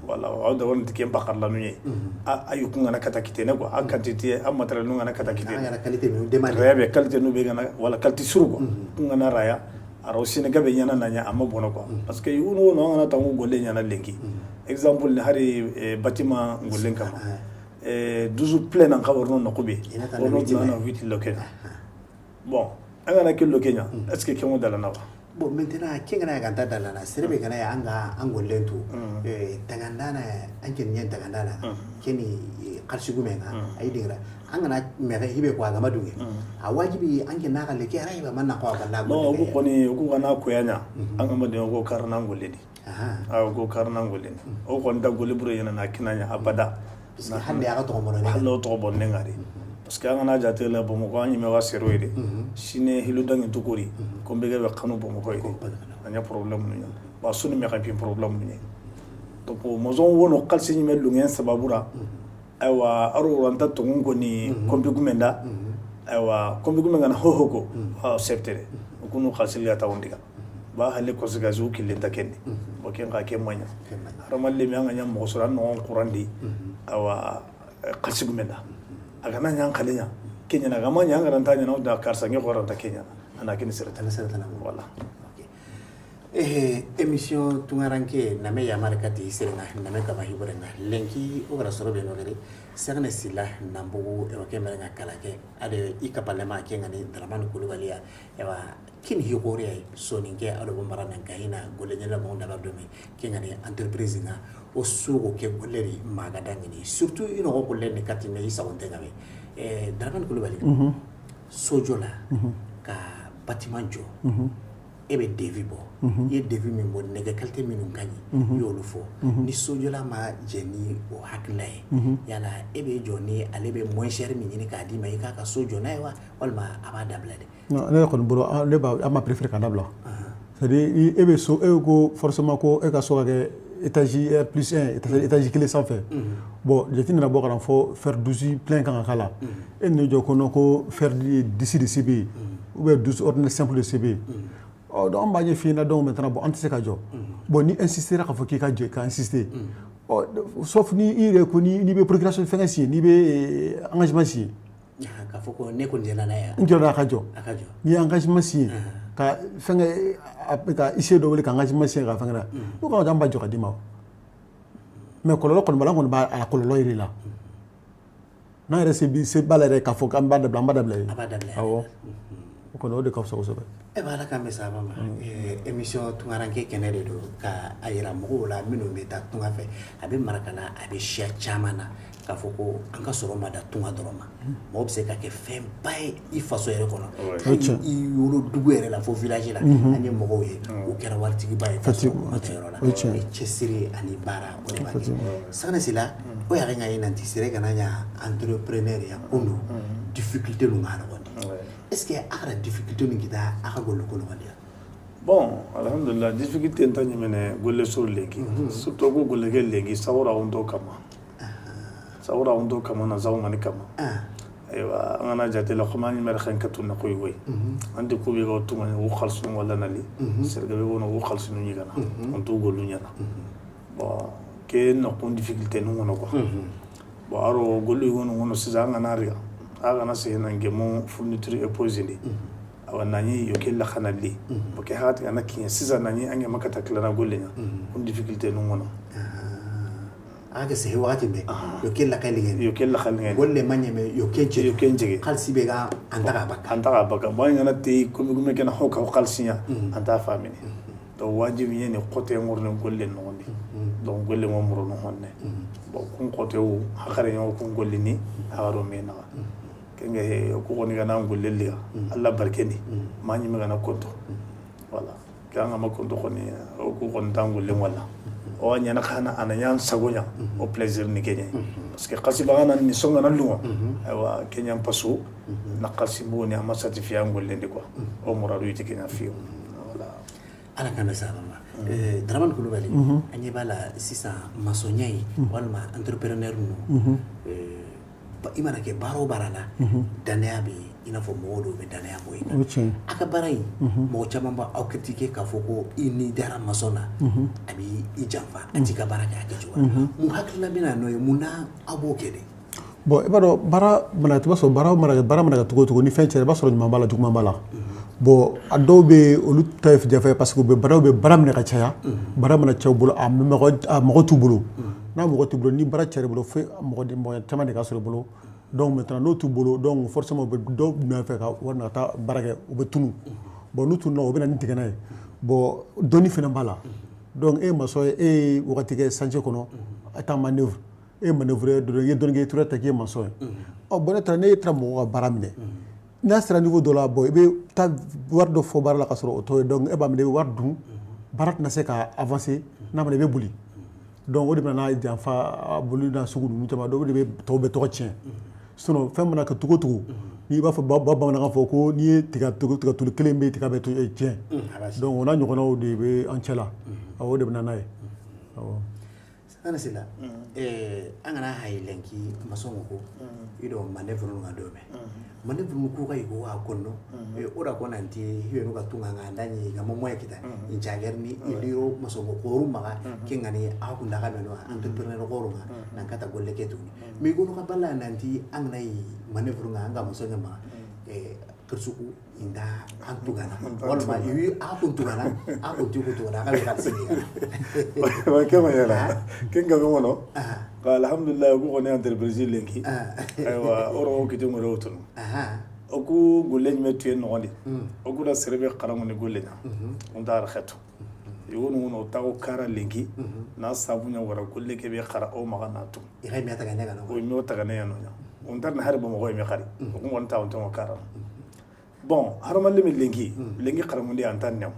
[SPEAKER 2] Voilà, aw da won tikem bakar la nuye a ayu kunga na kata kitene quoi, a quantité a matériel nunga na kata kitene
[SPEAKER 1] ana qualité mi demande
[SPEAKER 2] rebe qualité nu be gana wala qualité suru quoi, kunga na raya aro sine gabe nyana na nya ama bono quoi, parce que yuno no ngana tangu golle nyana lenki. Exemple ni hari bâtiment golle kama 12 plein en kawar no kubi ono na 8 lokenya. Bon, anga na kilo Kenya, est-ce que kemo dala na?
[SPEAKER 1] Bon, maintenant, kengana ganta dalana serebe gana ya anga angollentu tagandana anke nyen tagandana keni qalsigu menga ay dingra anga na mega hibe ko aga madunge a wajibi anke na galle ke araiba manna ko aga na.
[SPEAKER 2] No ko koni ko gana ko yanya anga madunge ko karna ngolleni. Aha, ko karna ngolleni o ko nda golle bure yana na kinanya abada
[SPEAKER 1] parce que hande aga to mono ne
[SPEAKER 2] hallo to bonne ngari parce que angana jate la bomoko anyi me wasero ide sine hiludangi tukuri kombe ga kanu bomoko ide anya problème nu ba sunu me kan problème nu donc mozon wono kalsi me lungen sababura aywa aro ranta tungun ko ni kombe gumenda aywa kombe gumenga na hohoko ha septere kunu kalsi ya tawondiga ba halle conséquence u kilenta kenni bo ken ka ke manya haramalle me anga nyam mo sura no qurandi awa kalsi gumenda agana nyang kalenya Kenya na gama nyang ranta nyana da karsa ngi qoranta Kenya ana kini serta
[SPEAKER 1] na serta na
[SPEAKER 2] wala.
[SPEAKER 1] Okay, émission tungaranke na me yamar kati serenga na me kama hiborenga lenki o gara soro be no gari serne sila nambu e ke merenga kalake ade ikapalema ke ngani Dramane Coulibaly ya ewa kin higore ay soninke ado bombara nan kahina golle nyela mo ndabar do me ke ngani entreprise nga o sugo ke golleri maga dangini surtout ino ko golle ni kati me isa wonte ngabe Dramane Coulibaly sojola ka bâtiment jo e be devis bo ye devis min bo nege qualité minnu kañi y'olu fo ni sojola ma jeni o hakilina ye yala e be jɔ ni ale be moins cher min ɲini k'a d'i ma i k'a ka so jɔ n'a ye wa walima a b'a dabila de?
[SPEAKER 3] Non, ne kɔni bolo ne b'a an ma préféré k'a dabila, c'est à dire e be so e ko forcément ko e ka so ka kɛ étage R plus 1 étage kelen sanfɛ. Bon, jate nana bɔ ka na fɔ fer 12 plein kan ka k'a la, e n'i jɔ ko non ko fer 10 de CB ou bien 12 ordinaire simple de CB. Oh, donc an b'a ɲɛf'i ɲɛna, donc maintenant bon an tɛ se ka jɔ. Bon, ni insistera k'a fɔ k'i ka jɔ ka insister, ɔ sauf ni i yɛrɛ ko n'i bɛ procuration fɛngɛ signé, n'i bɛ engagement signé.
[SPEAKER 1] K'a fɔ ko ne kɔni jɛnna n'a ye.
[SPEAKER 3] N jɛnna a ka jɔ.
[SPEAKER 1] A ka jɔ.
[SPEAKER 3] N'i ye engagement signé ka fɛngɛ ka huissier dɔ wele ka engagement signé ka fɛngɛ la, n'o ka an b'a jɔ ka d'i ma. Mais kɔlɔlɔ kɔni b'a la, an kɔni b'a a kɔlɔlɔ yɛrɛ la. N'an yɛrɛ se b'a la yɛrɛ k'a fɔ k'an b'a dabila, an b'a dabila ye.
[SPEAKER 1] A b'a dabila.
[SPEAKER 3] Awɔ. O kɔni o de ka fisa kosɛbɛ.
[SPEAKER 1] E b'a la ka mɛ saba ma émission tungaranke kɛnɛ de don ka a yira mɔgɔw la minnu bɛ taa tunga fɛ, a bɛ Marakana, a bɛ siya caman na k'a fɔ ko an ka sɔrɔ ma da tunga dɔrɔn ma, mɔgɔ bɛ se ka kɛ fɛnba ye i faso yɛrɛ kɔnɔ, i wolodugu yɛrɛ la fo village la, an ye mɔgɔw ye o kɛra waritigiba ye ka sɔrɔ u ma taa yɔrɔ la. Cɛsiri ani baara o de b'a kɛ. Sangane Sila o yɛrɛ ka ye nanti sere kana ɲa entrepreneur ya kundu difficulté nu ŋa nɔgɔn. Est-ce que a kɛra difficulté min kita a ka golle ko nɔgɔn?
[SPEAKER 2] Bon, alhamdulillah, difficulté nta ɲimɛnɛ golle soro lenki, surtout ko golle ke lenki sawura on kama, sawura on kama na zaw mani kama. Aywa an kana jate la kuma ɲimɛrɛ xɛn katu na koyi koyi an tɛ ko bɛ ka tunga wo xalisu wala nali serga bɛ wono wo xalisu nu ɲigana on to gollu ɲana. Bon, ke nokun difficulté nu ngono quoi. Bon, aro gollu ngono ngono sisan an kana riga a kana sehena ngemo fourniture éposé ndi awa nani yo ke la khana li bo ke hati ana kinya sisan nani ange makata klana golle nya kun difficulté nu ngono.
[SPEAKER 1] Aga sehe wakati be yo ke la kali
[SPEAKER 2] yo ke la khali ngene
[SPEAKER 1] golle manyeme yo ke
[SPEAKER 2] yo ke njege
[SPEAKER 1] khalsi be ga anta baka
[SPEAKER 2] anta baka bo ngana te ko mi ke na hoka ho khalsinya anta famini to wajibi yene qote ngorne golle no ni donc golle mo muro no honne bon kun qote o hakare nyo kun golle ni haro me na kenge ko ko ni gana golle li alla barkeni ma nyi me gana konto wala kanga ma konto ko ni o ko kon tan golle wala o nyana khana ananya sagonya o plaisir ni kenye parce que qasi bagana ni songa na lunga aywa kenya pasu na qasi bo ni ama certifié golle ndi quoi o muradu yiti kenya fiyo wala.
[SPEAKER 1] Ala kana sabama Dramane Coulibaly an ɲɛ b'a la sisan maçonnya in walima entrepreneur ninnu, i mana kɛ baara o baara la, danaya bɛ yen, i n'a fɔ mɔgɔw dɔw bɛ danaya bɔ i kan. A ka baara in, mɔgɔ caman b'aw critiquer k'a fɔ ko i n'i dara maçon na, a b'i i janfa, a t'i ka baara kɛ a kɛcogo la. Mun hakilina bɛ na n'o ye? Mun na aw b'o kɛ de?
[SPEAKER 3] Bon, i b'a dɔn, baara mana, i b'a sɔrɔ baara mana kɛ cogo o cogo, ni fɛn cɛra, i b'a sɔrɔ ɲuman b'a la, juguman b'a la. Bon, a dɔw bɛ yen, olu ta ye janfa ye parce que u bɛ baara, u bɛ baara minɛ ka caya. Baara mana caya u bolo, a mɔgɔ t'u bolo. N'a mɔgɔ t'u bolo, ni baara cayara i bolo, fo mɔgɔ caman de ka sɔrɔ i bolo. Donc maintenant, n'o t'u bolo, donc forcément u bɛ dɔw nɔfɛ ka wari ka taa baara kɛ, u bɛ tunu. Bon, n'u tununa, u bɛ na ni tigɛna ye. Bon, dɔnni fana b'a la. Donc e ye maçon ye, e ye wagati kɛ chantier kɔnɔ, a taa manœuvre, e ye manœuvre dɔ, i ye dɔnni kɛ, i tora ta k'i ye maçon ye. Ɔ bon, ne taara, ne taara mɔgɔw ka baara minɛ, n'a sera niveau dɔ la, bon, i bɛ taa wari dɔ fɔ baara la ka sɔrɔ o t'o ye. Donc e b'a minɛ, i bɛ wari dun, baara tɛna se ka avancer. N'a ma, i bɛ boli. Donc o de bɛ na n'a janfa boli n'a sugu ninnu caman. Dɔw de bɛ tɔw bɛ tɔgɔ tiɲɛ. Sinon fɛn mana kɛ cogo o cogo, n'i b'a fɔ bamanankan fɔ ko n'i ye tiga tiga tulu kelen bɛ tiga bɛ tiɲɛ. Donc o n'a ɲɔgɔnnaw de bɛ an cɛ la. Awɔ, o de bɛ na n'a ye, awɔ.
[SPEAKER 1] Sana sila an kana hayilenki maçon ko i do manœuvre nu ga do be manœuvre nu ku ga yugo wa konno o da ko nanti hiwe nu ga tunga nga ndani ga mo moya kita injager ni iliro maçon ko koru maga ke ngani a ku ndaga meno entrepreneur koru nga nan kata golle ke tuni mi gono ka balla nanti an na yi manœuvre nga anga maçon ma kersuku inda an tugana walima i a kun tugana a kun ti ku tugana a ka bɛ ka sigi.
[SPEAKER 2] Wa ke ma yala ken ga ngono ka alhamdulillah ko koni entreprise lenki aywa oro ko kiti ngoro tunu o ku golle me tuye nogondi o ku da serebe qarango ni golle nya on dar kheto yono ngono tago kara lenki na sabu nya wara golle ke be qara o maga na tu
[SPEAKER 1] i ga mi ataga ne ga no.
[SPEAKER 2] O mi o taga ne no nya on dar na harba mo go mi khari o ku ngon ta on to kara. Bon, haramalle mi lenki lenki qaramundi antan new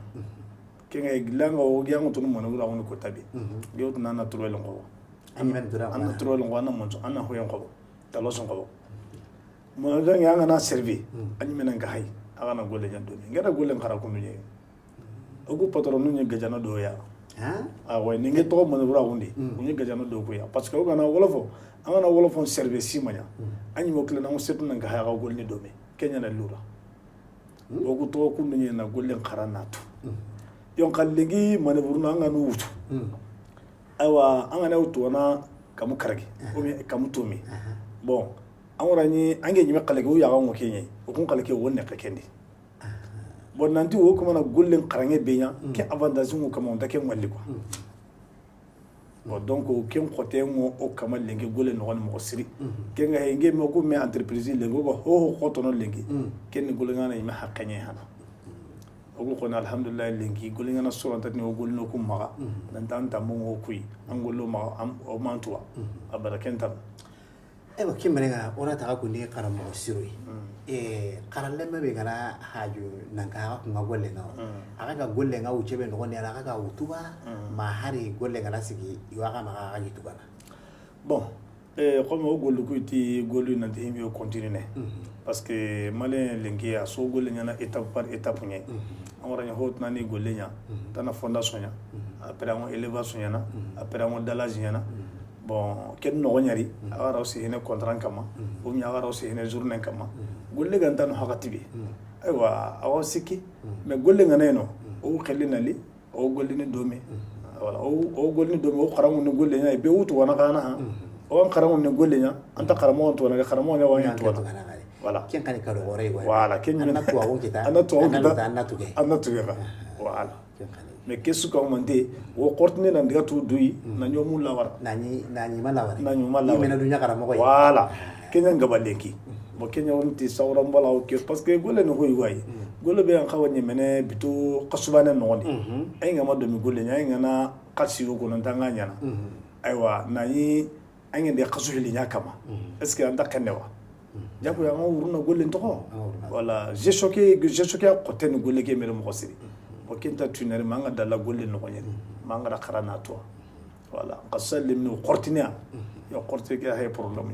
[SPEAKER 2] kenga gilanga o gyango tunu mono wura woni ko tabi gewtu nana turwel ngo
[SPEAKER 1] an men dura
[SPEAKER 2] anna turwel ngo anna monso anna hoyen ko taloson ko mo da nga na servi anyi menen ka hay aga na golle nya domi ngara golle ngara ko nunye ogu patron nunye gajana do ya.
[SPEAKER 1] Ha.
[SPEAKER 2] A way ni ngi to mo wura wundi unye gajana do ko ya parce que o gana wolofo angana wolofo service simanya anyi mo kle na mo setu nan ka hay aga golle ni domi kenya na lura ogu to ku nunye na golle ngara na tu yon kallengi manœuvre na anga no wutu awa anga na wutu wana kamu karage o mi kamu tomi. Bon, an wara ni ange nyime kalege o yaga ngo kenye o kun kalege o ne kendi. Bon, nanti wo kuma na golle karange benya ke avantage ngo kama on take ngwali quoi. Bon, donc o ken khote ngo o kama lengi golle no mo siri ke nga henge mo ko me entreprise lengi ko ho ho khoto no lengi ken ni golle ngana nyime hakanye hana o ko kono alhamdulillah lengi golle ngana sura tatni o golle no kum maga nan tan tam mo kuy an gollo maga am o mantuwa abara kentam.
[SPEAKER 1] Ayiwa, kimbere o na taga kun ni karamɔgɔ siro ye karalɛmɛ bɛ kana haju nan ka kun ka golle nga a ka ka golle nga wuce bɛ nɔgɔ ni ala a ka ka wutuba ma hari golle nga sigi i wa ka ma ka ka na.
[SPEAKER 2] Bon, comme o gollu ku ti gollu nanti himi o continue ne parce que malien lengi a so golle nya na étape par étape nye an wara nya hot nani golle nya tana fondation nya après an élevation nya na après an dallage nya na. Bon, ken no nyari agara aussi hene contrat kama o mi agara aussi hene journée kama golle ganta no hakati bi aywa awa sikki mais golle ngana no o kheli nali o golle ni domi. Voilà, o golni do o xarangu ni golle nya be wutu wana kana o an xarangu ni golle nya anta xaramo to na xaramo nya wanya to. Voilà.
[SPEAKER 1] Ken kan ka do gore
[SPEAKER 2] voilà, ken
[SPEAKER 1] anna to awo kita
[SPEAKER 2] anna to awo kita
[SPEAKER 1] anna to ke
[SPEAKER 2] anna to ke voilà. Mais qu'est-ce qu'on m'a dit o kortine na ndiga tu duyi na nyomu lawara
[SPEAKER 1] nani nani malawara
[SPEAKER 2] na nyuma lawara
[SPEAKER 1] ni mena dunya karamo ko
[SPEAKER 2] voilà. Kenya ngabalenki bo Kenya wonti sawra mbala o ke parce que golle no hoy way golle be an xawani mene bito qasubane no ni ay ngama do mi golle nya ngana qasiyo ko nan tanga nyana aywa nani ay ngende qasuhili nya kama est ce que anda kenewa jaku ya nguruna golle to voilà j'ai choqué côté no golle ke mere mo siri bo kenta tunere manga dalla golle no ko nyani manga da qarana to voilà qasallim no qortinia yo qorti ke hay problème.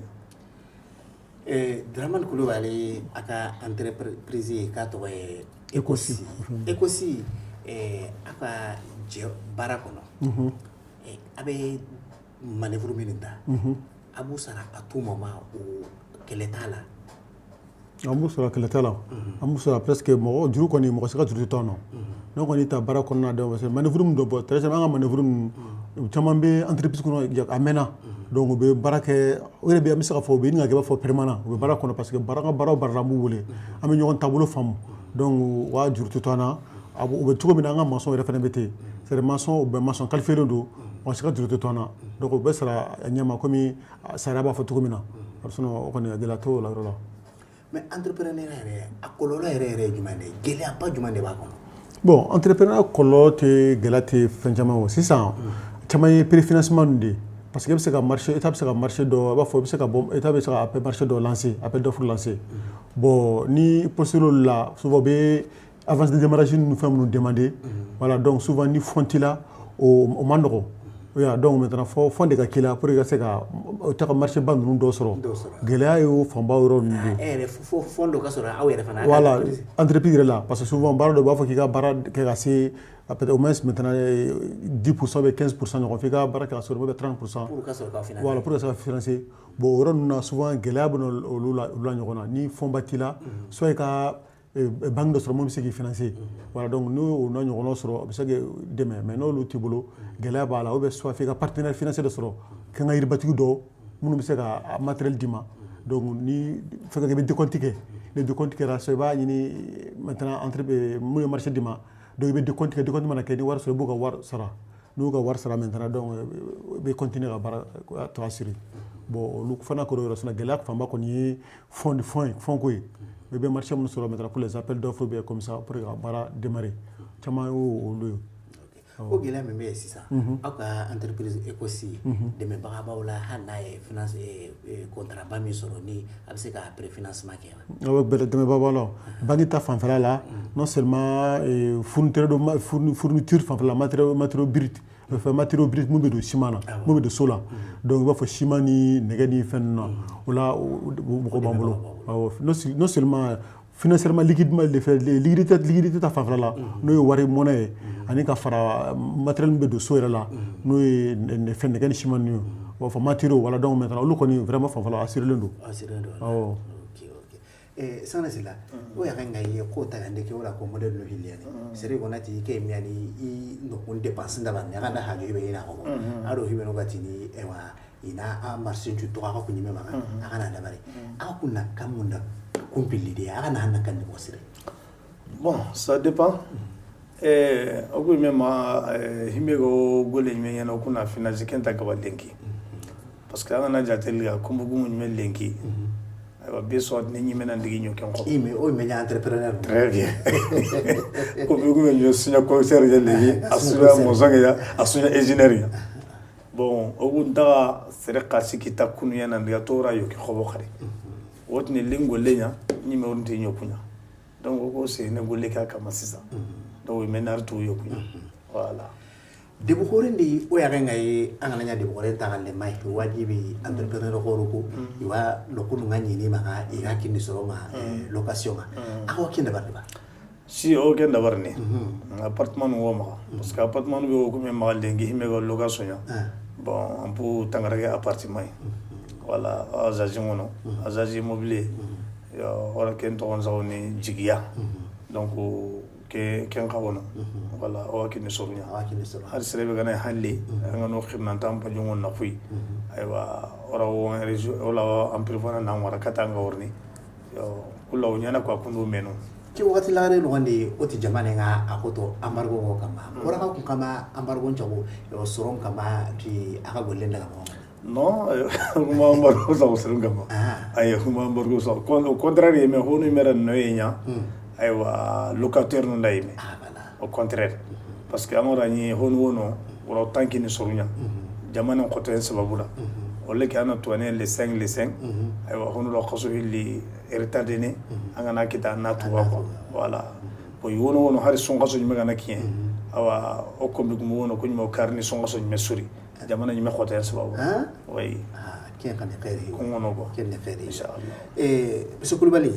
[SPEAKER 1] Dramane Coulibaly aka entreprise ka tɔgɔ ye Ecosi. Ecosi a ka jɛ baara kɔnɔ a bɛ manœuvre minnu ta a b'u sara à tout moment o kɛlɛ t'a la.
[SPEAKER 3] An b'u sara kɛlɛ t'a la, an b'u sara presque mɔgɔ juru kɔni mɔgɔ si ka juru tɛ an nɔ. N'o kɔni ta baara kɔnɔna dɔn parce que manœuvre min dɔ bɔ très souvent an ka manœuvre ninnu caman bɛ entreprise kɔnɔ a mɛnna. Donc u bɛ baara kɛ o yɛrɛ bɛ an bɛ se k'a fɔ u bɛ ɲini ka kɛ i b'a fɔ permanent u bɛ baara kɔnɔ parce que baara an ka baara o baara la an b'u wele an bɛ ɲɔgɔn taabolo faamu donc u ka juru tɛ to an na u bɛ cogo min na an ka maçon yɛrɛ fana bɛ ten c'est à dire maçon u bɛ maçon qualifié don mɔgɔ si ka juru tɛ to an na donc u bɛ sara a ɲɛma komi sariya b'a fɔ cogo min na sinon o kɔni gɛlɛya t'o la yɔrɔ la.
[SPEAKER 1] Mais entrepreneur yɛrɛ a kɔlɔlɔ yɛrɛ yɛrɛ ye jumɛn de ye gɛlɛyaba jumɛn de b'a kɔnɔ.
[SPEAKER 3] Bon entrepreneur kɔlɔlɔ tɛ gɛlɛya tɛ fɛn caman o sisan caman ye préfinancement de ye. Parce que bɛ se ka marché état bɛ se ka marché dɔ a b'a fɔ i bɛ se ka bɔ état bɛ se ka appel marché dɔ lancer appel d'offre lancer bon ni postulé olu la souvent u bɛ avance de démarrage ni fɛn minnu demander voilà donc souvent ni fonds t'i la o man nɔgɔn oui donc maintenant fo fonds de ka k'i la pour que i ka se ka o ta ka marché ba ninnu dɔ sɔrɔ gɛlɛya y'o fanba yɔrɔ ninnu de
[SPEAKER 1] ye. E yɛrɛ fo fonds dɔ ka sɔrɔ aw yɛrɛ fana.
[SPEAKER 3] Voilà entreprise yɛrɛ la parce que souvent baara dɔ b'a fɔ k'i ka baara kɛ ka se peut-être au moins maintenant 10% ou 15% ɲɔgɔn f'i ka baara kɛ ka sɔrɔ ou bien 30%.
[SPEAKER 1] Pour ka sɔrɔ ka financer.
[SPEAKER 3] Voilà pour ka se ka financer bon o yɔrɔ ninnu na souvent gɛlɛya bɛ na olu la ɲɔgɔn na ni fonds ba t'i la soit i ka banque dɔ sɔrɔ mun bɛ se k'i financer voilà donc n'o n'a ɲɔgɔnnaw sɔrɔ a bɛ se k'i dɛmɛ mais n'olu t'i bolo gɛlɛya b'a la ou bien soit f'i ka partenaire financier dɔ sɔrɔ k'an ka yiribatigi dɔw minnu bɛ se ka matériel d'i ma donc ni fɛn kɛ i bɛ décompte kɛ ni décompte kɛra soit i b'a ɲini maintenant entre mun ye marché d'i ma donc i bɛ décompte kɛ décompte mana kɛ ni wari sɔrɔ i b'u ka wari sara n'u ka wari sara maintenant donc i bɛ continuer ka baara tɔ assurer bon olu fana kɔrɔ yɔrɔ sinon gɛlɛya fanba kɔni ye fonds fonds ko ye i bɛ marché minnu sɔrɔ maintenant pour les appels d'offres bien comme ça pour que ka baara démarrer caman y'o olu ye.
[SPEAKER 1] O gɛlɛya min bɛ yen sisan aw ka entreprise Ecosi dɛmɛbaga b'aw la hali n'a ye finance contrat ba min sɔrɔ ni a bɛ se ka préfinancement kɛ wa.
[SPEAKER 3] Awɔ dɛmɛbaga b'a la banque ta fanfɛla la non seulement fourniture fourniture fanfɛla matériaux bruts fɛn matériaux bruts mun bɛ don ciment na mun bɛ don so la donc i b'a fɔ ciment ni nɛgɛ ni fɛn ninnu na o la mɔgɔ b'an bolo awɔ non seulement financièrement liquidement le fait liquidité ta fanfɛla la n'o ye wari mɔnɛ ye ani ka fara matériel min bɛ don so yɛrɛ la n'o ye fɛn nɛgɛ ni ciment ninnu ye u b'a fɔ matériaux voilà donc maintenant olu kɔni vraiment fanfɛla assuré don.
[SPEAKER 1] Assuré don
[SPEAKER 3] awɔ.
[SPEAKER 1] Ok ok Sangare Sylla o y'a kan ka ye ko ta kan de ke wala ko modèle no hiliyani sere ko nati ke mi ani i no kun dépense ndaba ni aka na hajo be ina ko ado hibe no gatini ewa ina a marché tu to aka kunyime maka aka na dabare aka kunna kamunda kumpili de aka na hanna kan ni bosire.
[SPEAKER 2] Bon ça dépend o ko ma himbe go gole me yana kuna finance kenta ka balenki parce que ana jateli ga kumbugu me lenki aywa be so ni nyime na ndigi nyoken ko
[SPEAKER 1] ime o me entrepreneur
[SPEAKER 2] très bien ko be go me sunya concert je legi asunya mozange ya asunya engineer ya bon o gunda sere kasi kita kunu yana ndiga tora yoki khobo khare wotni lingo lenya nyime wonti nyokunya donc ko se ne golle ka kama sisa donc me nartu yokunya voilà
[SPEAKER 1] debu horendi o ya ngai angana nya debu horen ta le mai wajibi entrepreneur horuku iwa lokunu ngani ni maka ira kini soronga location awa kenda barba
[SPEAKER 2] si o kenda barni appartement wo ma parce que appartement be ko me ma lengi hime go location ya bon on peut tangarage appartement voilà azaji ngono azaji immobilier ya ora ken to on zawni jigiya donc ke ken kawono Wala o kini sorunya har serebe gana halli an ga no khirna tam pa jongon na kuy aywa ora o ola an privana na wara kata nga orni yo kula o nyana ko akundu meno
[SPEAKER 1] ki wakati lare no wandi oti jamane nga akoto embargo ko kama ora ka kama embargo nchago yo soron kama di aka golle ndaga mo
[SPEAKER 2] non kuma embargo sa soron kama ay kuma embargo sa au contraire me honu mera no yenya aywa locataire no ndayime au contraire parce que amora ni honu wono wala tanki ni sorunya jamane ko to en sababu la wala ki ana toane les 5 aywa honu lo qaso hilli retardé ne anga kita na tuwa ko voilà bo yono wono har son qaso nyima gana kien awa o ko mi gumo wono ko nyima karni son qaso nyima suri jamana nyima khota en sababu oui
[SPEAKER 1] kien kan khairi
[SPEAKER 2] ko wono ko
[SPEAKER 1] kien khairi
[SPEAKER 2] inshallah
[SPEAKER 1] monsieur Coulibaly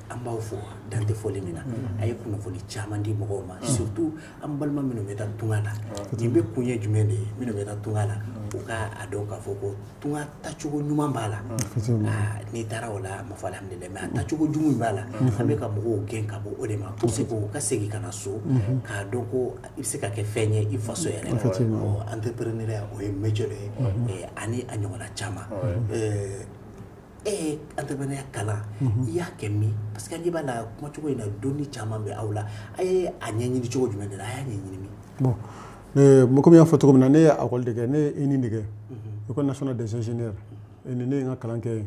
[SPEAKER 1] an b'aw fo dante foli min na a ye kunnafoni caman di mɔgɔw ma surtout an balima minnu bɛ taa tunga la nin bɛ kun ye jumɛn de ye minnu bɛ taa tunga la u ka a dɔn k'a fɔ ko tunga tacogo ɲuman b'a la n'i taara o la ma fɔ alhamdulilayi mais a tacogo jugu b'a la an bɛ ka mɔgɔw gɛn ka bɔ o de ma pour que u ka segin ka na so k'a dɔn ko i bɛ se ka kɛ fɛn ye i faso yɛrɛ la entrepreneuriat o ye métier dɔ ye ani a ɲɔgɔnna caman entrepreneuriat kalan i y'a kɛ min parce que an ɲɛ b'a la kumacogo in na dɔnni caman bɛ aw la a ye a ɲɛɲini cogo jumɛn de la a y'a ɲɛɲini min.
[SPEAKER 3] Bon komi n y'a fɔ cogo min na ne ye école de kɛ ne ye ENI de kɛ École nationale des ingénieurs ne ye n ka kalan kɛ yen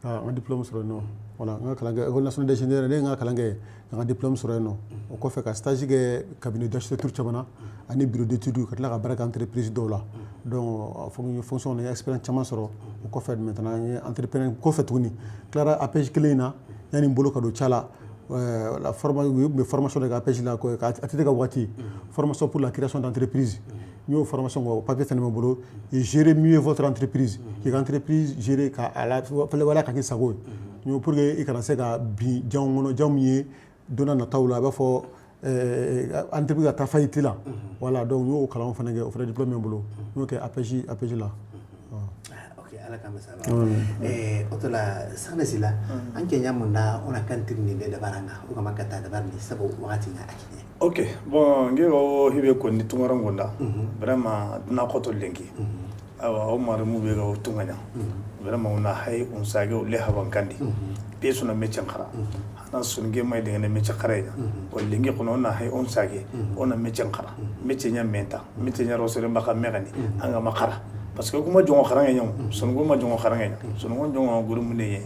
[SPEAKER 3] ka n ka diplôme sɔrɔ yen nɔ voilà n ka kalan kɛ École nationale des ingénieurs ne ye n ka kalan kɛ ka n ka diplôme sɔrɔ yen nɔ o kɔfɛ ka stage kɛ cabinet d'architecture caman na ani bureau d'études ka tila ka baara kɛ entreprise dɔw la donc fonction na n ye expérience caman sɔrɔ o kɔfɛ maintenant n ye entrepreneur kɔfɛ tuguni tilara APJ kelen in na yanni n bolo ka don ca la la formation u tun bɛ formation de kɛ APJ la ka ATT ka waati formation pour la création d'entreprise n y'o formation kɛ o papier fɛnɛ bɛ n bolo gérer mieux votre entreprise k'i ka entreprise gérer ka a la wala ka k'i sago ye n y'o pour que i kana se ka bin janw kɔnɔ jan min ye don n'a nataw la a b'a fɔ entreprise ka taa faillite la voilà donc n y'o kalanw fana kɛ o fana diplôme bɛ n bolo n y'o kɛ APJ la.
[SPEAKER 1] Ok ala k'an bɛ saba o to la Sanɛ Sila an kɛ ɲa mun na on a kan tirni de dabaranga o kama ka taa dabar ni sabu wagati na akinye.
[SPEAKER 2] Ok bon nge o hibe ko ni tungara ngonda vraiment na koto lenki awa o mare mu be ga o tunganya vraiment ona hay on sage o le haban kandi peso na mechen khara na sunge mai de ne mechen khara ya ko lengi kono na hay on sage ona mechen khara mechenya menta mechenya rosere mbaka megani anga makara parce que kuma jongo khara ngenya sungo ma jongo khara ngenya sungo jongo guru munne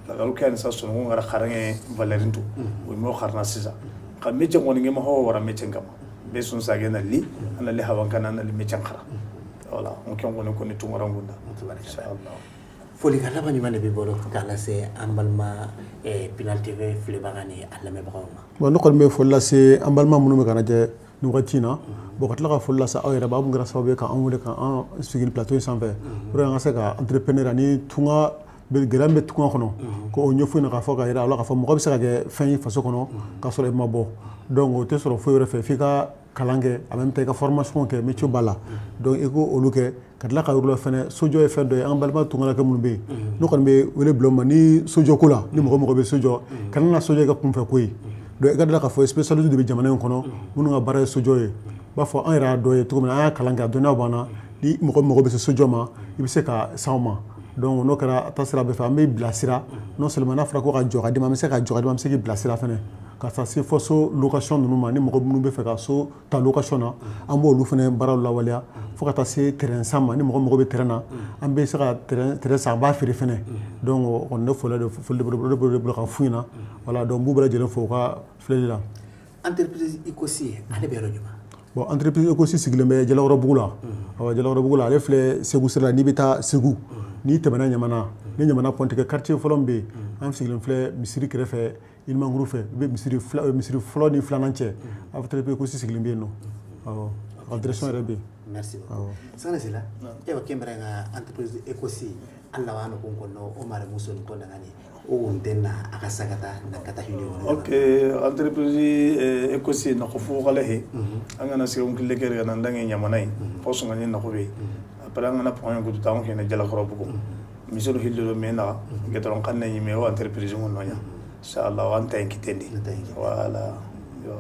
[SPEAKER 2] la galu kan sa sungo ngara khara nge valerintu o mo kharna sisa ka mechen ngoni ngema ho wara mechen kama be sun sage na li ana li hawan kana na li mechen khara voilà on ki ngoni ko ni tungara ngunda inshallah
[SPEAKER 1] foli ka laban ɲuman de b'i bolo k'a lase an balima Pinal TV filɛbaga ni a lamɛnbagaw ma.
[SPEAKER 3] Bon ne kɔni bɛ foli lase an balima minnu bɛ ka lajɛ nin wagati in na bon ka tila ka foli lase aw yɛrɛ ma aw min kɛra sababu ye k'an wele k'an sigi plateau in sanfɛ pour que an ka se ka entrepreneur ani tunga gɛlɛya min bɛ tunga kɔnɔ k'o ɲɛfɔ ɲɛna k'a fɔ ka yira aw la k'a fɔ mɔgɔ bɛ se ka kɛ fɛn ye faso kɔnɔ k'a sɔrɔ i ma bɔ donc o tɛ sɔrɔ foyi wɛrɛ fɛ f'i ka kalan kɛ en même temps i ka formation kɛ métier b'a la donc i k'o olu kɛ ka tila ka yir'u la fɛnɛ sojɔ ye fɛn dɔ ye an balima tungarakɛ minnu bɛ yen n'o kɔni bɛ wele bila u ma ni sojɔ ko la ni mɔgɔ mɔgɔ bɛ sojɔ kana na sojɔ kɛ kunfɛ ko ye donc i ka dila k'a fɔ spécialiste de bɛ jamana in kɔnɔ minnu ka baara ye sojɔ ye b'a fɔ an yɛrɛ y'a dɔ ye cogo min na an y'a kalan kɛ a dɔnniya b'an na ni mɔgɔ mɔgɔ bɛ se sojɔ ma i bɛ se ka s'anw ma donc n'o kɛra taasira bɛɛ fɛ an bɛ bilasira non seulement n'a fɔra ko ka jɔ ka d'i ma an bɛ se ka jɔ ka d'i ma an bɛ se k'i bilasira fɛnɛ ka taa se fɔ so location ninnu ma ni mɔgɔ minnu bɛ fɛ ka so ta location na an b'olu fɛnɛ baaraw lawaleya fo ka taa se terrain san ma ni mɔgɔ mɔgɔ bɛ terrain na an bɛ se ka terrain san an b'a feere fɛnɛ donc o kɔni ne foli de de bolo ka f'u ɲɛna voilà donc n b'u bɛɛ lajɛlen fo u ka filɛli la.
[SPEAKER 1] Entreprise Ecosi ale bɛ yɔrɔ jumɛn?
[SPEAKER 3] Bon entreprise Ecosi sigilen bɛ Jalakɔrɔbugu la awɔ Jalakɔrɔbugu la ale filɛ Segu sira la n'i bɛ taa Segu n'i tɛmɛna Ɲamana ni Ɲamana pont tigɛ quartier fɔlɔ min bɛ yen an sigilen filɛ misiri kɛrɛfɛ Ilimanguru fɛ i bɛ misiri fɔlɔ ni filanan cɛ entreprise Ecosi sigilen bɛ yen nɔ awɔ a direction yɛrɛ bɛ yen.
[SPEAKER 1] Merci beaucoup. Sanɛ Sila e wa kembere nga entreprise Ecosi alla wano ko kono o mare muso ni konda ngani o wontenna aka sagata na kata hini wono.
[SPEAKER 2] Ok entreprise Ecosi na ko fu galehe anga na se on kile kere na ndange nyamana yi poso ngani na ko be après anga na point ko ta on kene Jalakɔrɔbugu misolo hillo mena getoron kanne nyime o entreprise ngon nonya inshallah wa anta kitendi voilà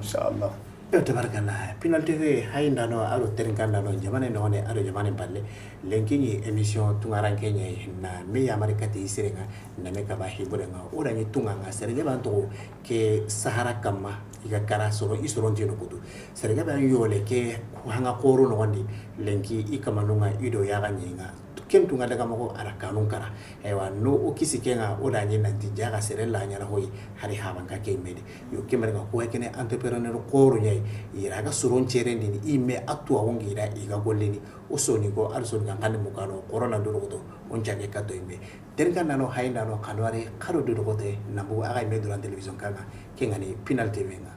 [SPEAKER 2] inshallah.
[SPEAKER 1] Yo tabarkalla, Pinal TV hayndano aɗo terenkandano jamane noone aɗo jamane balle lenkiñi émission tungaranke ñayi na mi yamari kati sirenga na me kaba hiburenga odañi tunganga serege ban togo ke sahara kamma iga kara soro i sorontino kutu serege ban yole ke hanga koro nogondi lenki i kamanunga ido yaga ñinga ken tunga daga mogo ara kanun kara aywa no o kisi kenga o da nyi nanti jaga sere la nyana hoyi hari haban ka ke mede yo kemere ga ko kene entrepreneur koro nyai ira ga soron chere ni ime atu awongi ira iga gollini o soni ko ar soni ga ngane mukano corona do to on jage ka to ime terga nano hainda no kanware karo do ko te nambu aga ime duran television kanga kengani Pinal TV nga.